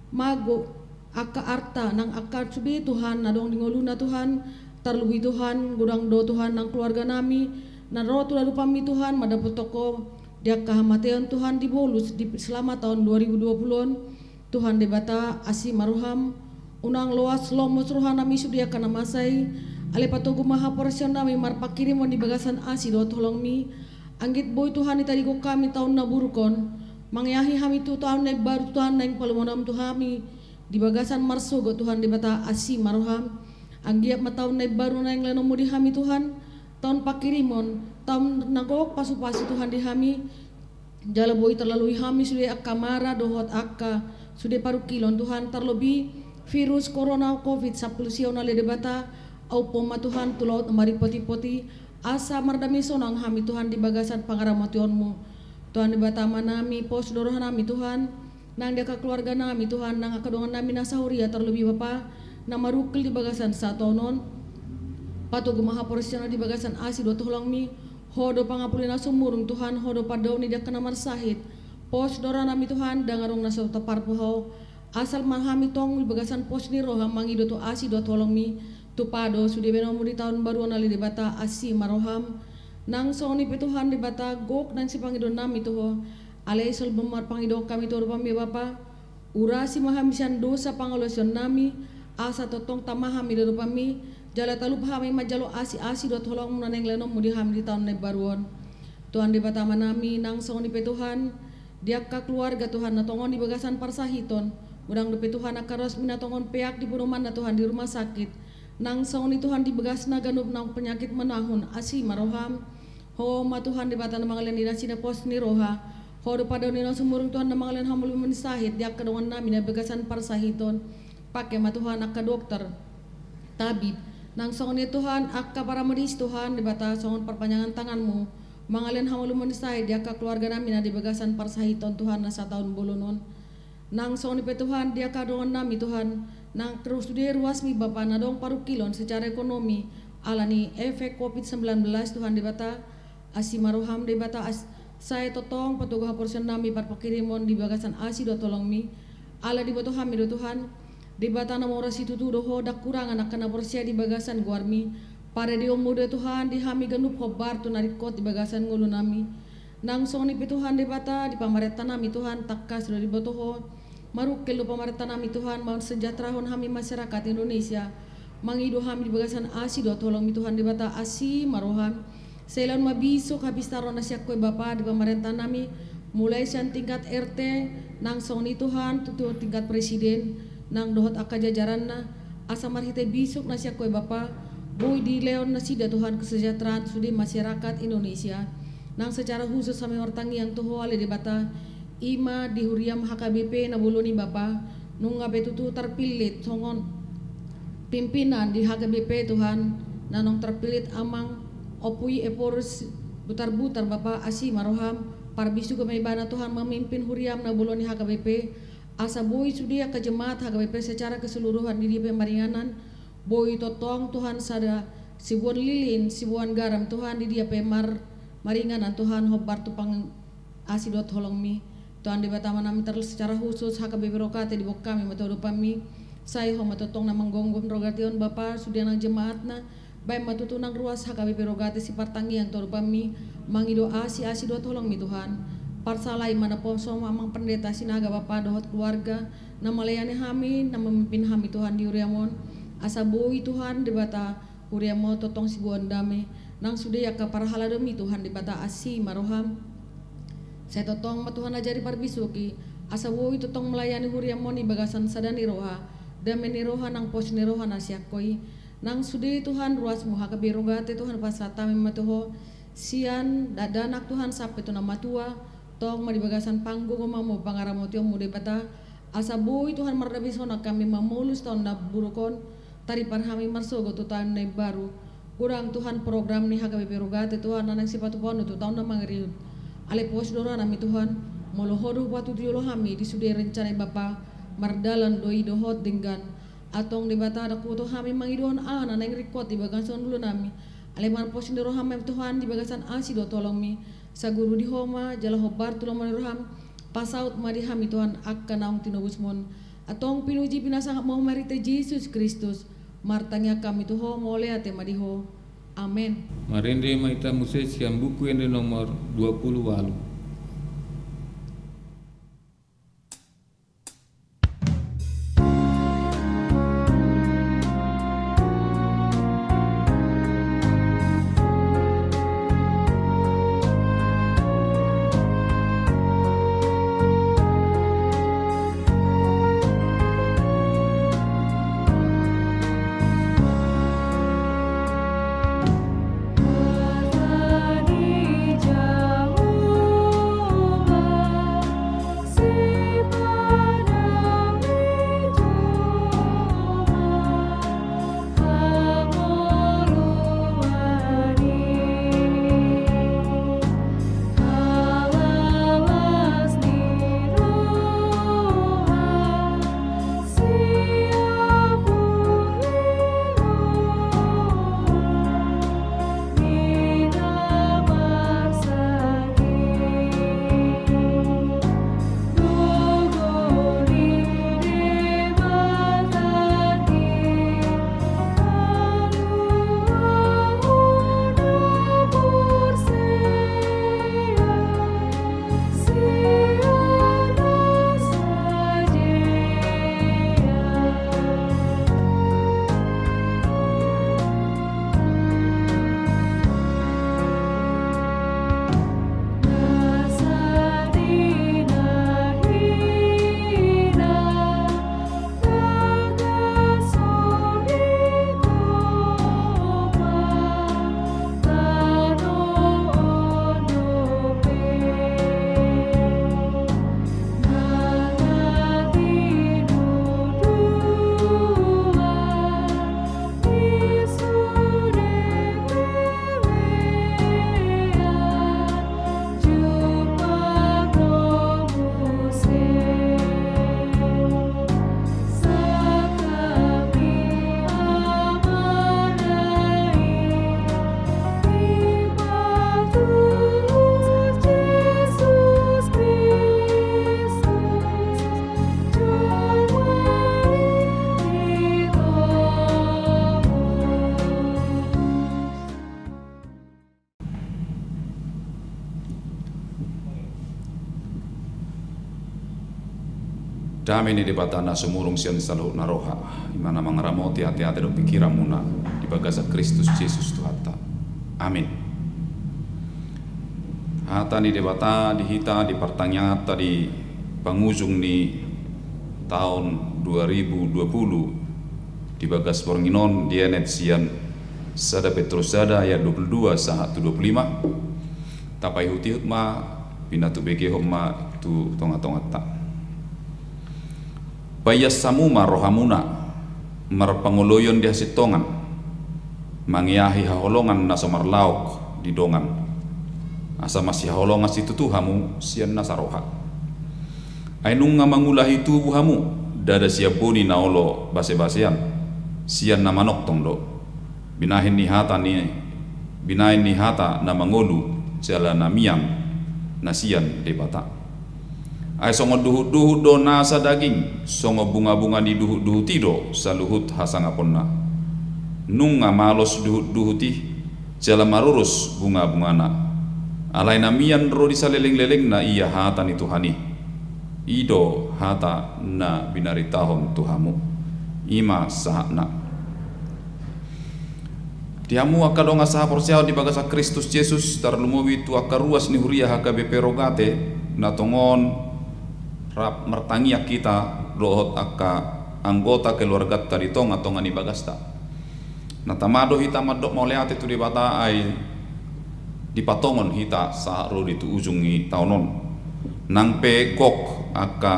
mago angka arta nang angka sude Tuhan na adong di ngoluna Tuhan. Tarlobi Tuhan, godang do Tuhan nang keluarganami na ro tu adopanMi Tuhan, mandapothon Ho di angka hamateon Tuhan, dibolus di selama taon dua ribu dua puluh on. Tuhan Debata, asi ma rohaM, unang loas lomos rohanami sude angka na masa i, alai patogu ma haporseaonnami marpanghirimon di bagasan asi dohot holongMi. Anggiat boi Tuhan ditadingkon hami taon na buruk on, mangeahi hami tu taon na imbaru Tuhan naeng palumonaonMu tu hami, di bagasan marsogot Tuhan Debata, asi ma rohaM. Anggiat ma taon na imbaru naeng lehonon-Mu di hami Tuhan, taon panghirimon, taon na gok pasu-pasu Tuhan di hami, jala boi tarlalui hami sude angka mara dohot angka sude parungkilon Tuhan, tarlobi virus corona covid sampulu sia on ale Debata. Auphon ma Tuhan tu laut na maripot-ipot i, asa mardame sonang hami Tuhan di bagasan pangaramotionMu. Tuhan Debata Amanami, pos do rohanami Tuhan, nang di angka keluarganami Tuhan, nang angka dongannami na sahuria tarlobi Bapa na marungkil di bagasan sataon on. Patogu ma haporseaonna di bagasan asi dohot holongMi. Ho do pangapuli na sumurung Tuhan, Ho do pandaoni di angka na marsahit. Pos do rohanami Tuhan, ndang adong na so tarpahompu Ho. Asal ma hami tong di bagasan pos ni roha mangido tu asi dohot holongMi. Tupa do sude bahenonMu di taon baru on ale Debata, asi ma rohaM. Nang songon i pe Tuhan Debata, gok nang sipangidoonnami tu Ho. Alai songon marpangido hami tu adopanMi Bapa, urasi ma hami sian dosa pangalaosionnami, asa tongtong tama hami di adopanMi, jala talup hami manjalo asi-asi dohot holongMu na naeng lehonon-Mu di hami di taon na imbaru on. Tuhan Debata Amanami, nang songon i pe Tuhan, di angka keluarga Tuhan na tongon di bagasan parsahiton, godang dope Tuhan angka ruasMi na tongon peak di podomanna Tuhan di rumah sakit, nang songon i Tuhan di bagasna ganup na penyakit menahun, asi ma rohaM. Ho ma Tuhan Debata na mangalehon di nasida pos ni roha. Ho do pandaoni na sumurung Tuhan na mangalehon hamuliaon ni sahit di angka dongannami na bagasan parsahiton. Pake ma Tuhan angka dokter, tabib, nang songon i Tuhan angka paramedis Tuhan Debata songon parpanjangan tanganMu mangalehon hamuliaon ni sahit di angka keluarganami na di bagasan parsahiton Tuhan na sataon bolon on. Nang songon i pe Tuhan di angka dongannami Tuhan, nang terus sude ruasMi Bapa na adong parungkilon secara ekonomi alani efek covid sembilan belas Tuhan Debata, asi ma rohaM Debata, as-, sai tongtong patogu haporseaonnami marpanghirimon di bagasan asi dohot holongMi. Ala diboto hami do Tuhan, Debata na mora situtu do Ho, ndang kurangan angka na porsea di bagasan goarMi. ParadeonMu do Tuhan di hami ganup hombar tu na ringkot di bagasan ngolunami. Nang songon i pe Tuhan Debata di pamarentanami Tuhan, tangkas do diboto Ho. Marungkil do pamarentanami Tuhan, mansejahterahon hami masyarakat Indonesia. Mangido hami di bagasan asi dohot holongMi Tuhan Debata, asi ma rohaM. Sai lehonon ma bisuk hapistaron na sian Ho Bapa di pamarentanami, mulai sian tingkat R T, nang songon i Tuhan tu, tu tingkat presiden, nang dohot angka jajaranna, asa marhite bisuk na sian Ho Bapa, boi dilehon nasida Tuhan kesejahteraan sude masyarakat Indonesia. Nang secara khusus hami martangiang tu Ho ale Debata, i ma di huriaM H K B P na bolon i Bapa, nunga pe tutu tarpillit songon pimpinan di H K B P Tuhan, na naung tarpillit Amang Ompui Ephorus Butarbutar Bapa, asi ma rohaM, parbisuhon ma ibana Tuhan mamimpin huriaM na bolon i H K B P, Asa boi sude angka jemaat H K B P secara keseluruhan di dia pe maringanan, boi tongtong Tuhan sada siboan lilin, siboan garam Tuhan di dia pe mar-, maringanan Tuhan, hombar tu pang asi dohot holongmi. Tuhan Debata Amanami, tarlumobi secara khusus H K B P Rokate, diboan hami ma tu adopanmi. Sai Ho ma tongtong na manggomgom rogate on Bapa, sude nang jemaatna, baen ma tutu nang ruas H K B P Rokate sipartangiang tu adopanmi, mangido asi, asi dohot holongmi Tuhan. Parsahala i ma naposo ma amang pendeta Sinaga Bapa dohot keluarga, na melayani hami, na memimpin hami Tuhan di huriam on. Asa boi Tuhan Debata huriam on tongtong siboan dame, nang sude angka parhaladomi Tuhan Debata asi ma roham. Sai tongtong ma Tuhan ajari parbisuki, asa boi tongtong melayani huriam on di bagasan sada ni roha, dame ni roha nang pos ni roha na sian Ho i. Nang sude Tuhan ruasmu H K B P Rokate Tuhan pasahat hami ma tu Ho, sian dakdanak Tuhan sampe tu na matua, tong ma di bagasan panggogomanmu pangaramotionmu Debata, asa boi Tuhan mardame sonang hami mamolus taon na buruk on, taripar hami marsogot tu taon na imbaru. Godang Tuhan program ni H K B P Rokate Tuhan na naeng sipatupaonmu tu taon na mangihut. Alai pos do rohanami Tuhan, molo Ho do hupatudu jolo hami di sude rencana i Bapa, mardalan do i dohot denggan. Antong Debata, ndang huboto hami mangidohon aha na naeng ringkot di bagasan ulaonnami. Alai marpos ni roham ma Tuhan di bagasan asi dohot holongmi, saguru di Ho ma jala hombar tu lomo ni roham, pasaut ma di hami Tuhan angka naung tinobusmon. Antong pinuji pinasangap ma Ho marhite Jesus Kristus, martangiang hami tu Ho, mauliate ma di Ho. Amen. Marende ma hita muse sian Buku Ende nomor dua puluh walu. Dame ni Debata na sumurung sian saluhutna roha, i ma na mangaramoti ateate dohot pingkiranmuna di bagasan Kristus Jesus Tuhanta. Amin. Hata ni Debata di hita di partangianganta di pangujung ni taon dua ribu dua puluh, di bagas borngin on dienet sian sada Petrus sada ayat dua puluh dua sahat tu dua puluh lima. Tapaihutihut ma, pinatubegehon ma tu tongatonganta. Paias hamu ma rohamuna marpangoloion di hasintongan, mangeahi haholongan na so marlaok di dongan, asa masihaholongan situtu hamu sian nasa roha. Ai nunga mangulahi tubu hamu, ndada sian boni na olo basebasean, sian na manongtong do. Binahen ni hata ni, binahen ni hata na mangolu jala na mian na sian Debata. Ai songon duhutduhut do nasa daging, songon bungabunga ni duhutduhut i do saluhut hasangaponna. Nunga malos duhutduhut i, jala marurus bungabungana. Alai na mian ro di salelenglelengna ia hata ni Tuhan i. I do hata na binaritahon tu hamu. I ma sahatna. Di hamu angka dongan sahaporseaon di bagasan Kristus Jesus, tarlumobi tu angka ruas ni huria H K B P Rogate, na tongon rap martangiang hita dohot angka anggota keluarganta di tongatonga ni bagasta. Na tama do hita mandok mauliate tu Debata, ai dipatongon hita sahat ro di tu ujung ni taon on. Nang pe gok angka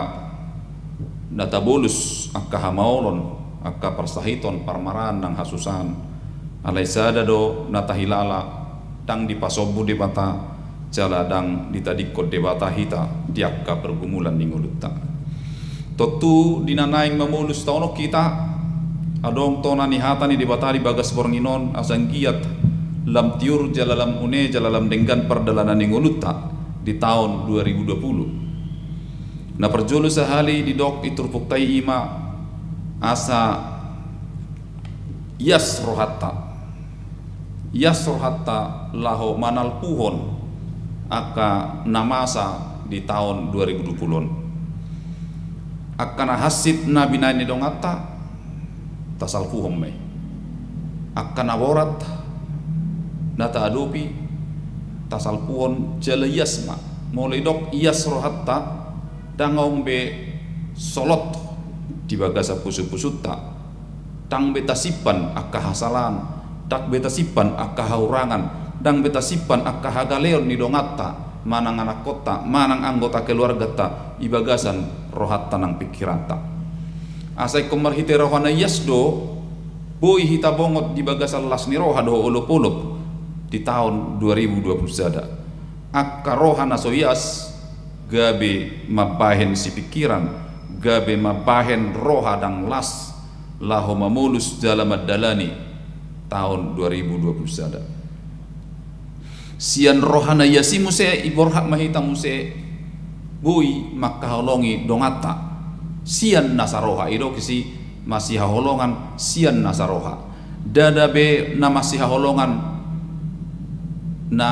na tabolus, angka hamaolon, angka parsahiton, parmaraan nang hasusahan, alai sada do na tahilala, ndang dipasombu Debata, jala ndang ditadingkon Debata hita di angka pergumulan ni ngolunta. Tontu di na naeng mamolus taon on hita, adong tona ni hata ni Debata di bagas borngin on, asa anggiat lam tiur jala lam une jala lam denggan pardalanan ni ngolunta di taon dua ribu dua puluh. Na parjolo sahali didok i turpukta i, i ma asa ias rohanta. Ias rohanta laho manalpuhon angka na masa di taon dua ribu dua puluh on. Angka na hansit na binahen ni donganta, tasalpuhon ma i. Angka na borat na taadopi, tasalpuhon jala ias ma. Molo didok ias rohanta, ndang adong be solot di bagasan pusupusunta. Ndang be tasimpan angka hasalahan, ndang be tasimpan angka hahurangan, ndang be tasimpan angka hagaleon ni donganta, manang anakkonta, manang anggota keluarganta, di bagasan rohanta nang pingkiranta. Asa ingkon marhite roha na ias do boi hita bongot di bagasan las ni roha dohot olopolop di taon dua ribu dua puluh sada. Angka roha na so ias gabe mambahen sipingkiran, gabe mambahen roha ndang las, laho mamolus jala mandalani taon dua ribu dua puluh sada. Sian roha na ias i muse, iborhat ma hita muse boi mangkaholongi donganta sian nasa roha. Didok disi masihaholongan sian nasa roha. Ndada be na masihaholongan na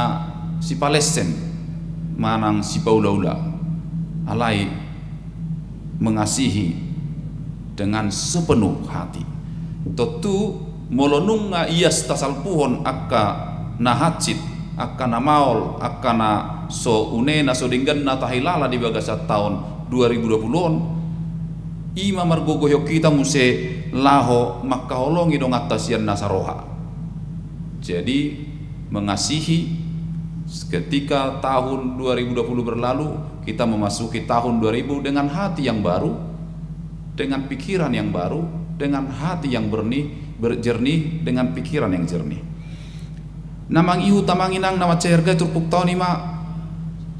sipalessem manang sipaulaula, alai mengasihi dengan sepenuh hati. Tontu molo nunga ias tasalpuhon angka na hansit, angka na maol, angka na so une, na so denggan na tahilala di bagasan taon dua ribu dua puluh on, i ma margogoihon hita muse laho mangkaholongi donganta sian nasa roha. Jadi, mengasihi, ketika tahun dua ribu dua puluh berlalu, kita memasuki tahun dua ribu dengan hati yang baru, dengan pikiran yang baru, dengan hati yang bernih, ber-, jernih, dengan pikiran yang jernih. Na mangihut, amang inang na mansai arga, turpukta on i ma,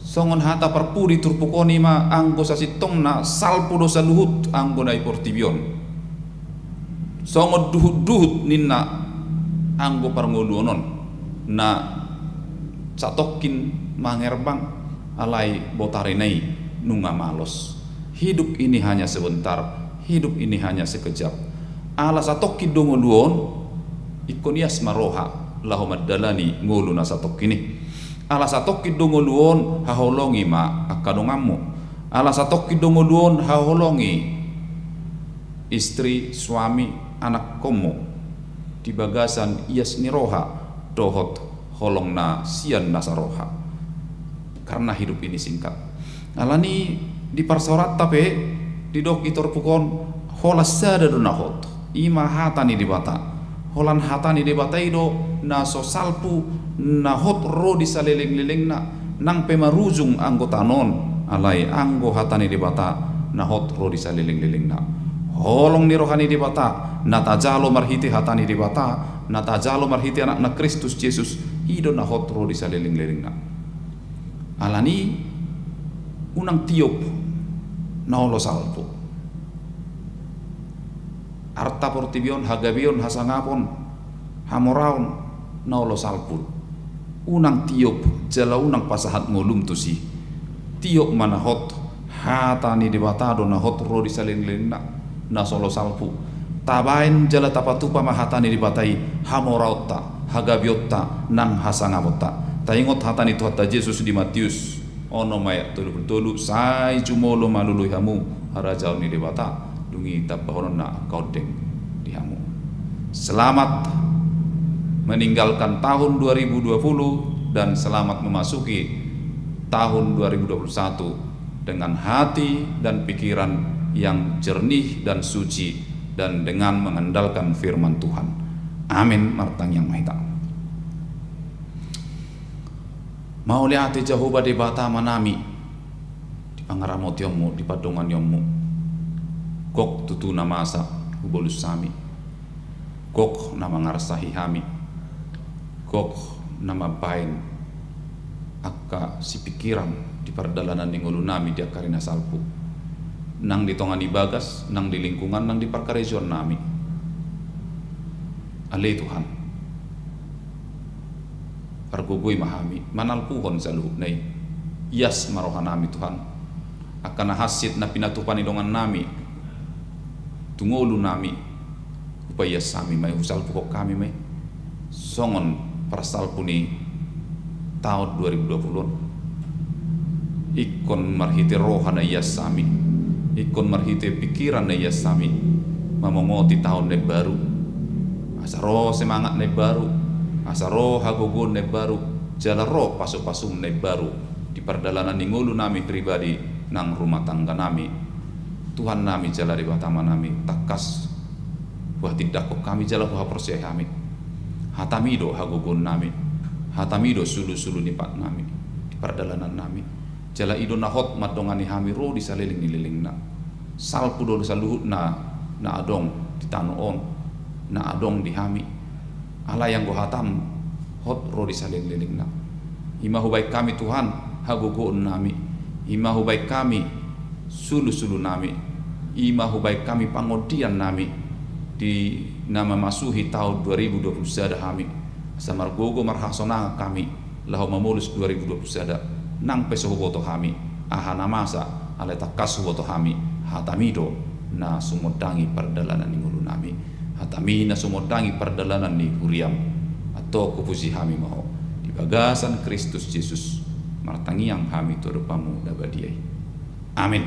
songon hata parpudi turpuk on i ma, anggo sasintongna salpu do saluhut anggo na di portibi on. Songon duhutduhut ninna anggo parngoluon on, na satongkin mangerbang, alai botarina i nunga malos. Hidup ini hanya sebentar, hidup ini hanya sekejap. Ala satongkin do ngolu on, ingkon ias ma roha laho mandalani ngolu na satongkin i. Ala satongkin do ngolu on, haholongi ma angka donganmu. Ala satongkin do ngolu on, haholongi istri, suami, anakkonmu di bagasan ias ni roha dohot holong na sian nasa roha. Karena hidup ini singkat. Alani di parsaoranta pe didok di turpuk on, holan sada do na hot, i ma hata ni Debata. Holan hata ni Debata i do na so salpu, na hot ro di salelenglelengna, nang pe marujung anggo tano on, alai anggo hata ni Debata na hot ro di salelenglelengna. Holong ni roha ni Debata na tajalo marhite hata ni Debata, na tajalo marhite Anakna Kristus Jesus, i do na hot ro di salelenglelengna. Alani unang tiop na olo salpu. Arta portibi on, hagabeon, hasangapon, hamoraon, na olo salpu. Unang tiop jala unang pasahat ngolum tusi. Tiop ma na hot, hata ni Debata do na hot ro di salelenglelengna, na so olo salpu. Tabaen jala tapatupa ma hata ni Debata i, hamoraonta, hagabeonta, nang hasangaponta. Taingot hata ni Tuhanta Jesus di Matius onom ayat tolu pulu tolu, sai jumolo ma lului hamu harajaon ni Debata, dung i tambahononna angka ondeng di hamu. Selamat meninggalkan tahun dua ribu dua puluh dan selamat memasuki tahun dua ribu dua puluh satu dengan hati dan pikiran yang jernih dan suci dan dengan mengandalkan firman Tuhan. Amin. Martangiang ma hita. Mauliate Jahowa Debata Amanami, di pangaramotionmu, di pandonganionmu. Gok tutu na masa hubolus hami. Gok na mangarsahi hami. Gok na mambaen angka sipikiran di pardalanan ni ngolunami di angka ari na salpu. Nang di tonga ni bagas, nang di lingkungan, nang di parkarejoannami. Ale Tuhan. Pargogoi ma hami, manalpuhon saluhutna i. Ias ma rohanami Tuhan. Angka na hansit na pinatupa ni dongannami tu ngolunami, hupaias hami ma i, husalpuhon hami ma i. Songon parsalpu ni taon dua ribu dua puluh on. Ingkon marhite roha na ias hami, ingkon marhite pikiran na ias hami, mamongoti taon na imbaru. Asa ro semangat na imbaru, asa ro hagogoon na imbaru, jala ro pasupasum na imbaru di pardalanan ni ngolunami pribadi nang rumah tangganami. Tuhannami jala Debata Amanami, tangkas huhatindangkon hami jala huhaporseai hami. Hatami do hagogoonnami, hatami do sulusulu ni patnami di pardalanannami. Jala i do na hot mandongani hami ro di saleleng ni lelengna. Salpu do saluhutna na adong di tano on, na adong di hami. Alai anggo hatam hot ro di saleleng ni lelengna. I ma hubaen hami Tuhan hagogoonnami. I ma hubaen hami sulusulunami. I ma hubaen hami pangondiannami di na mamasuhi taon dua ribu dua puluh sada hami. Asa margogo marhasonangan hami laho mamolus dua ribu dua puluh sada, nang pe so huboto hami aha na masa, alai tangkas huboto hami, hatami do na sumondangi pardalanan ni ngolunami. Hatami na sumondangi pardalanan ni huriam. Antong hupuji hami ma Ho di bagasan Kristus Jesus, martangiang hami tu adopanMu na badia i. Amin.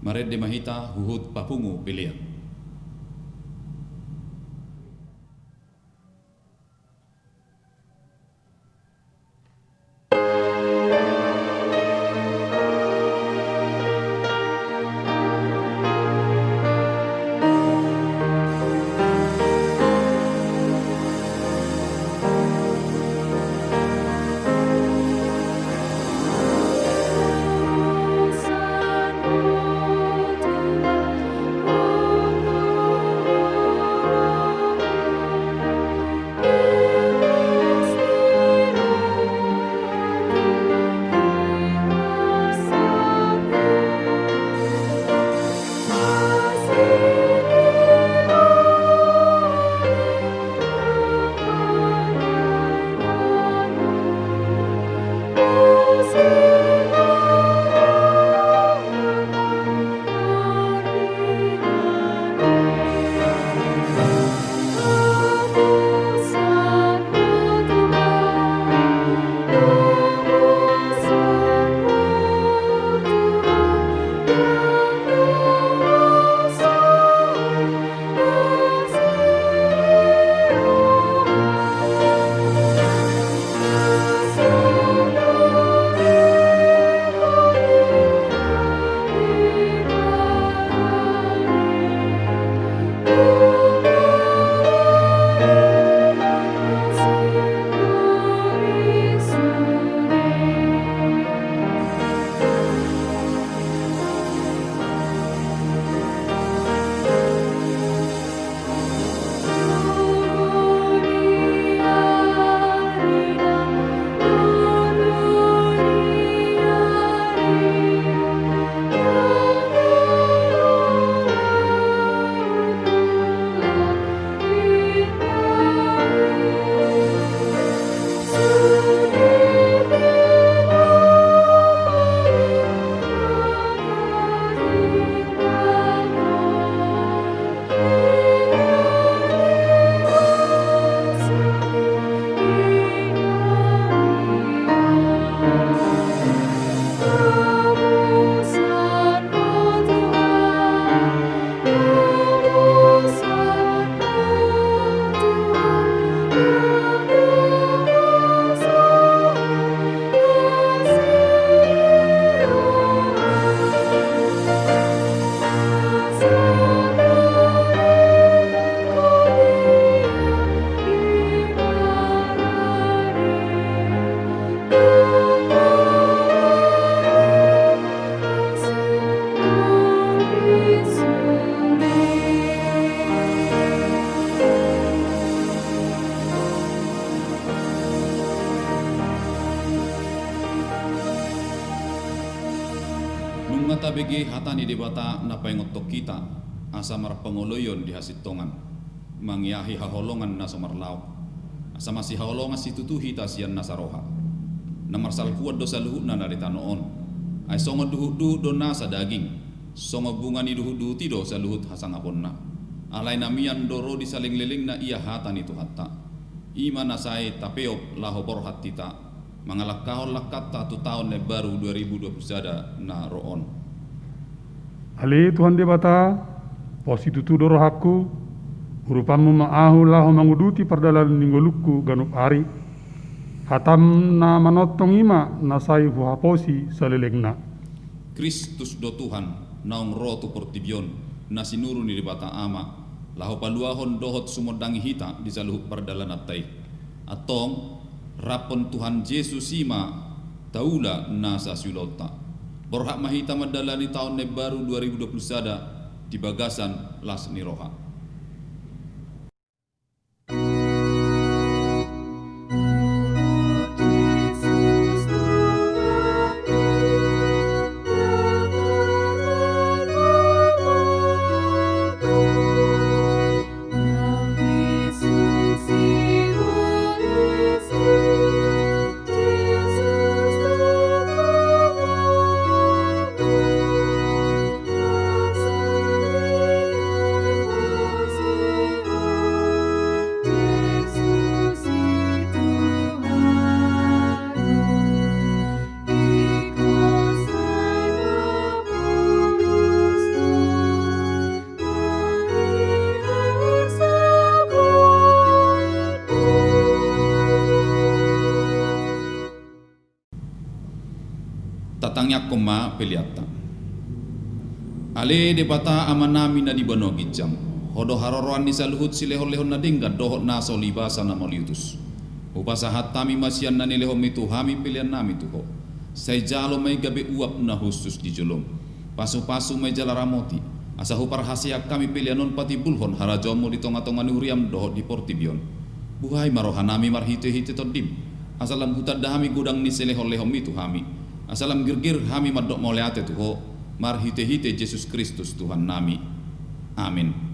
Marende ma hita huhut papungu pelean. Tabege hata ni Debata na paingothon hita, asa marpangoloion di hasintongan, mangiahi haholongan na so marlaok, asa masihaholongan situtu hita sian nasa roha. Na marsalpuan do saluhutna na di tano on. Ai songon duhutduhut do nasa daging, songon bunga ni duhutduhut i do saluhut hasangaponna. Alai na mian do ro di salelenglelengna ia hata ni Tuhanta. I ma na sai tapeop laho borhat hita mangalangkahon langkanta tu taon na imbaru dua ribu dua puluh sada na ro on. Ale Tuhan Debata, pos situtu do rohangku, urupanmu ma ahu laho manguduti pardalanan ni ngolungku ganup ari. Hatam na manongtong i ma na sai huhaposi salelengna. Kristus do Tuhan naung ro tu portibi on, na sinuru ni Debata Ama, laho paluahon dohot sumondangi hita di saluhut pardalananta i. Antong, raphon Tuhan Jesus i ma taula nasa siulaonta. Borhat ma hita mandalani taon na imbaru dua ribu dua puluh sada di bagasan las ni roha. Tatangiangkon ma peleanta. Ale Debata Amanami na di banua ginjang, Ho do haroroan ni saluhut silehonlehon na denggan dohot na so libasa na mauliutus. Hupasahat hami ma sian na nilehonmi tu hami peleannami tu Ho. Sai jalo ma i gabe uap na hushus di jolom. Pasupasu ma i jala ramoti, asa huparhaseang hami pelean on patimbulhon harajaonmu di tongatonga ni huriam dohot di portibi on. Buhai ma rohanami marhitehite Tondim, asa lam hutanda hami godang ni silehonlehonmi tu hami, asa lam girgir hami mandok mauliate tu Ho, marhitehite Jesus Kristus Tuhannami. Amin.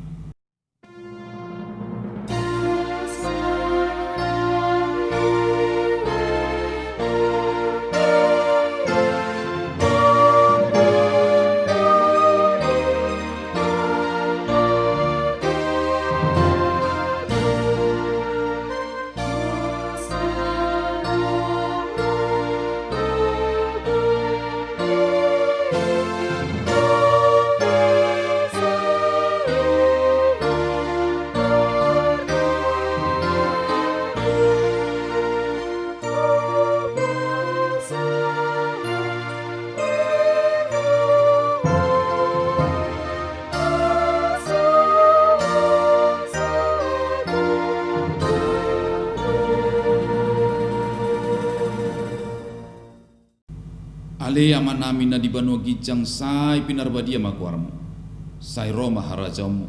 Ale Amanami na di banua ginjang, sai pinarbadia ma goarmu. Sai ro ma harajaonmu.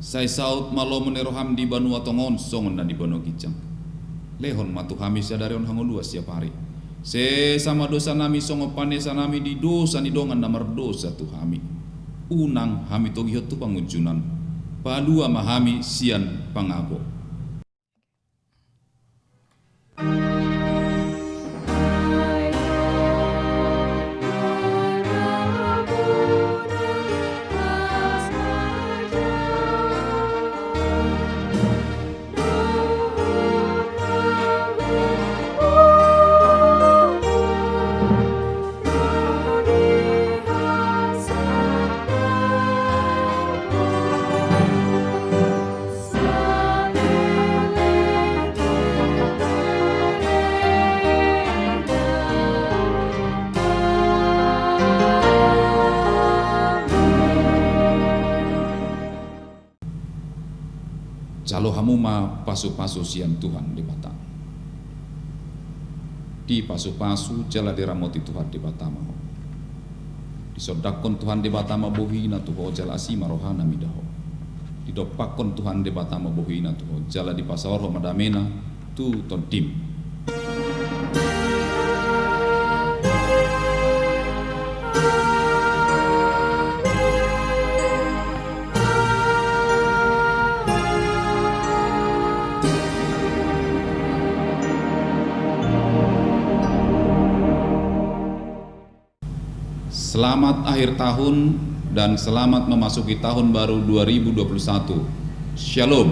Sai saut ma lomo ni roham di banua tonga on songon na di banua ginjang. Lehon ma tu hami sadari on hangoluan siap ari. Sesa ma dosanami songon panesanami di dosa ni dongan na mardosa tu hami. Unang hami togihon tu pangunjunan. Palua ma hami sian pangago. Jalo hamu ma pasupasu sian Tuhan Debata. Dipasupasu jala diramoti Tuhan Debata ma ho. Disondangkon Tuhan Debata ma bohina tu ho jala asi ma rohana mida ho. Didompakkon Tuhan Debata ma bohina tu ho jala dipasaorhon ma damena tu tondim. Selamat akhir tahun dan selamat memasuki tahun baru dua ribu dua puluh satu. Shalom.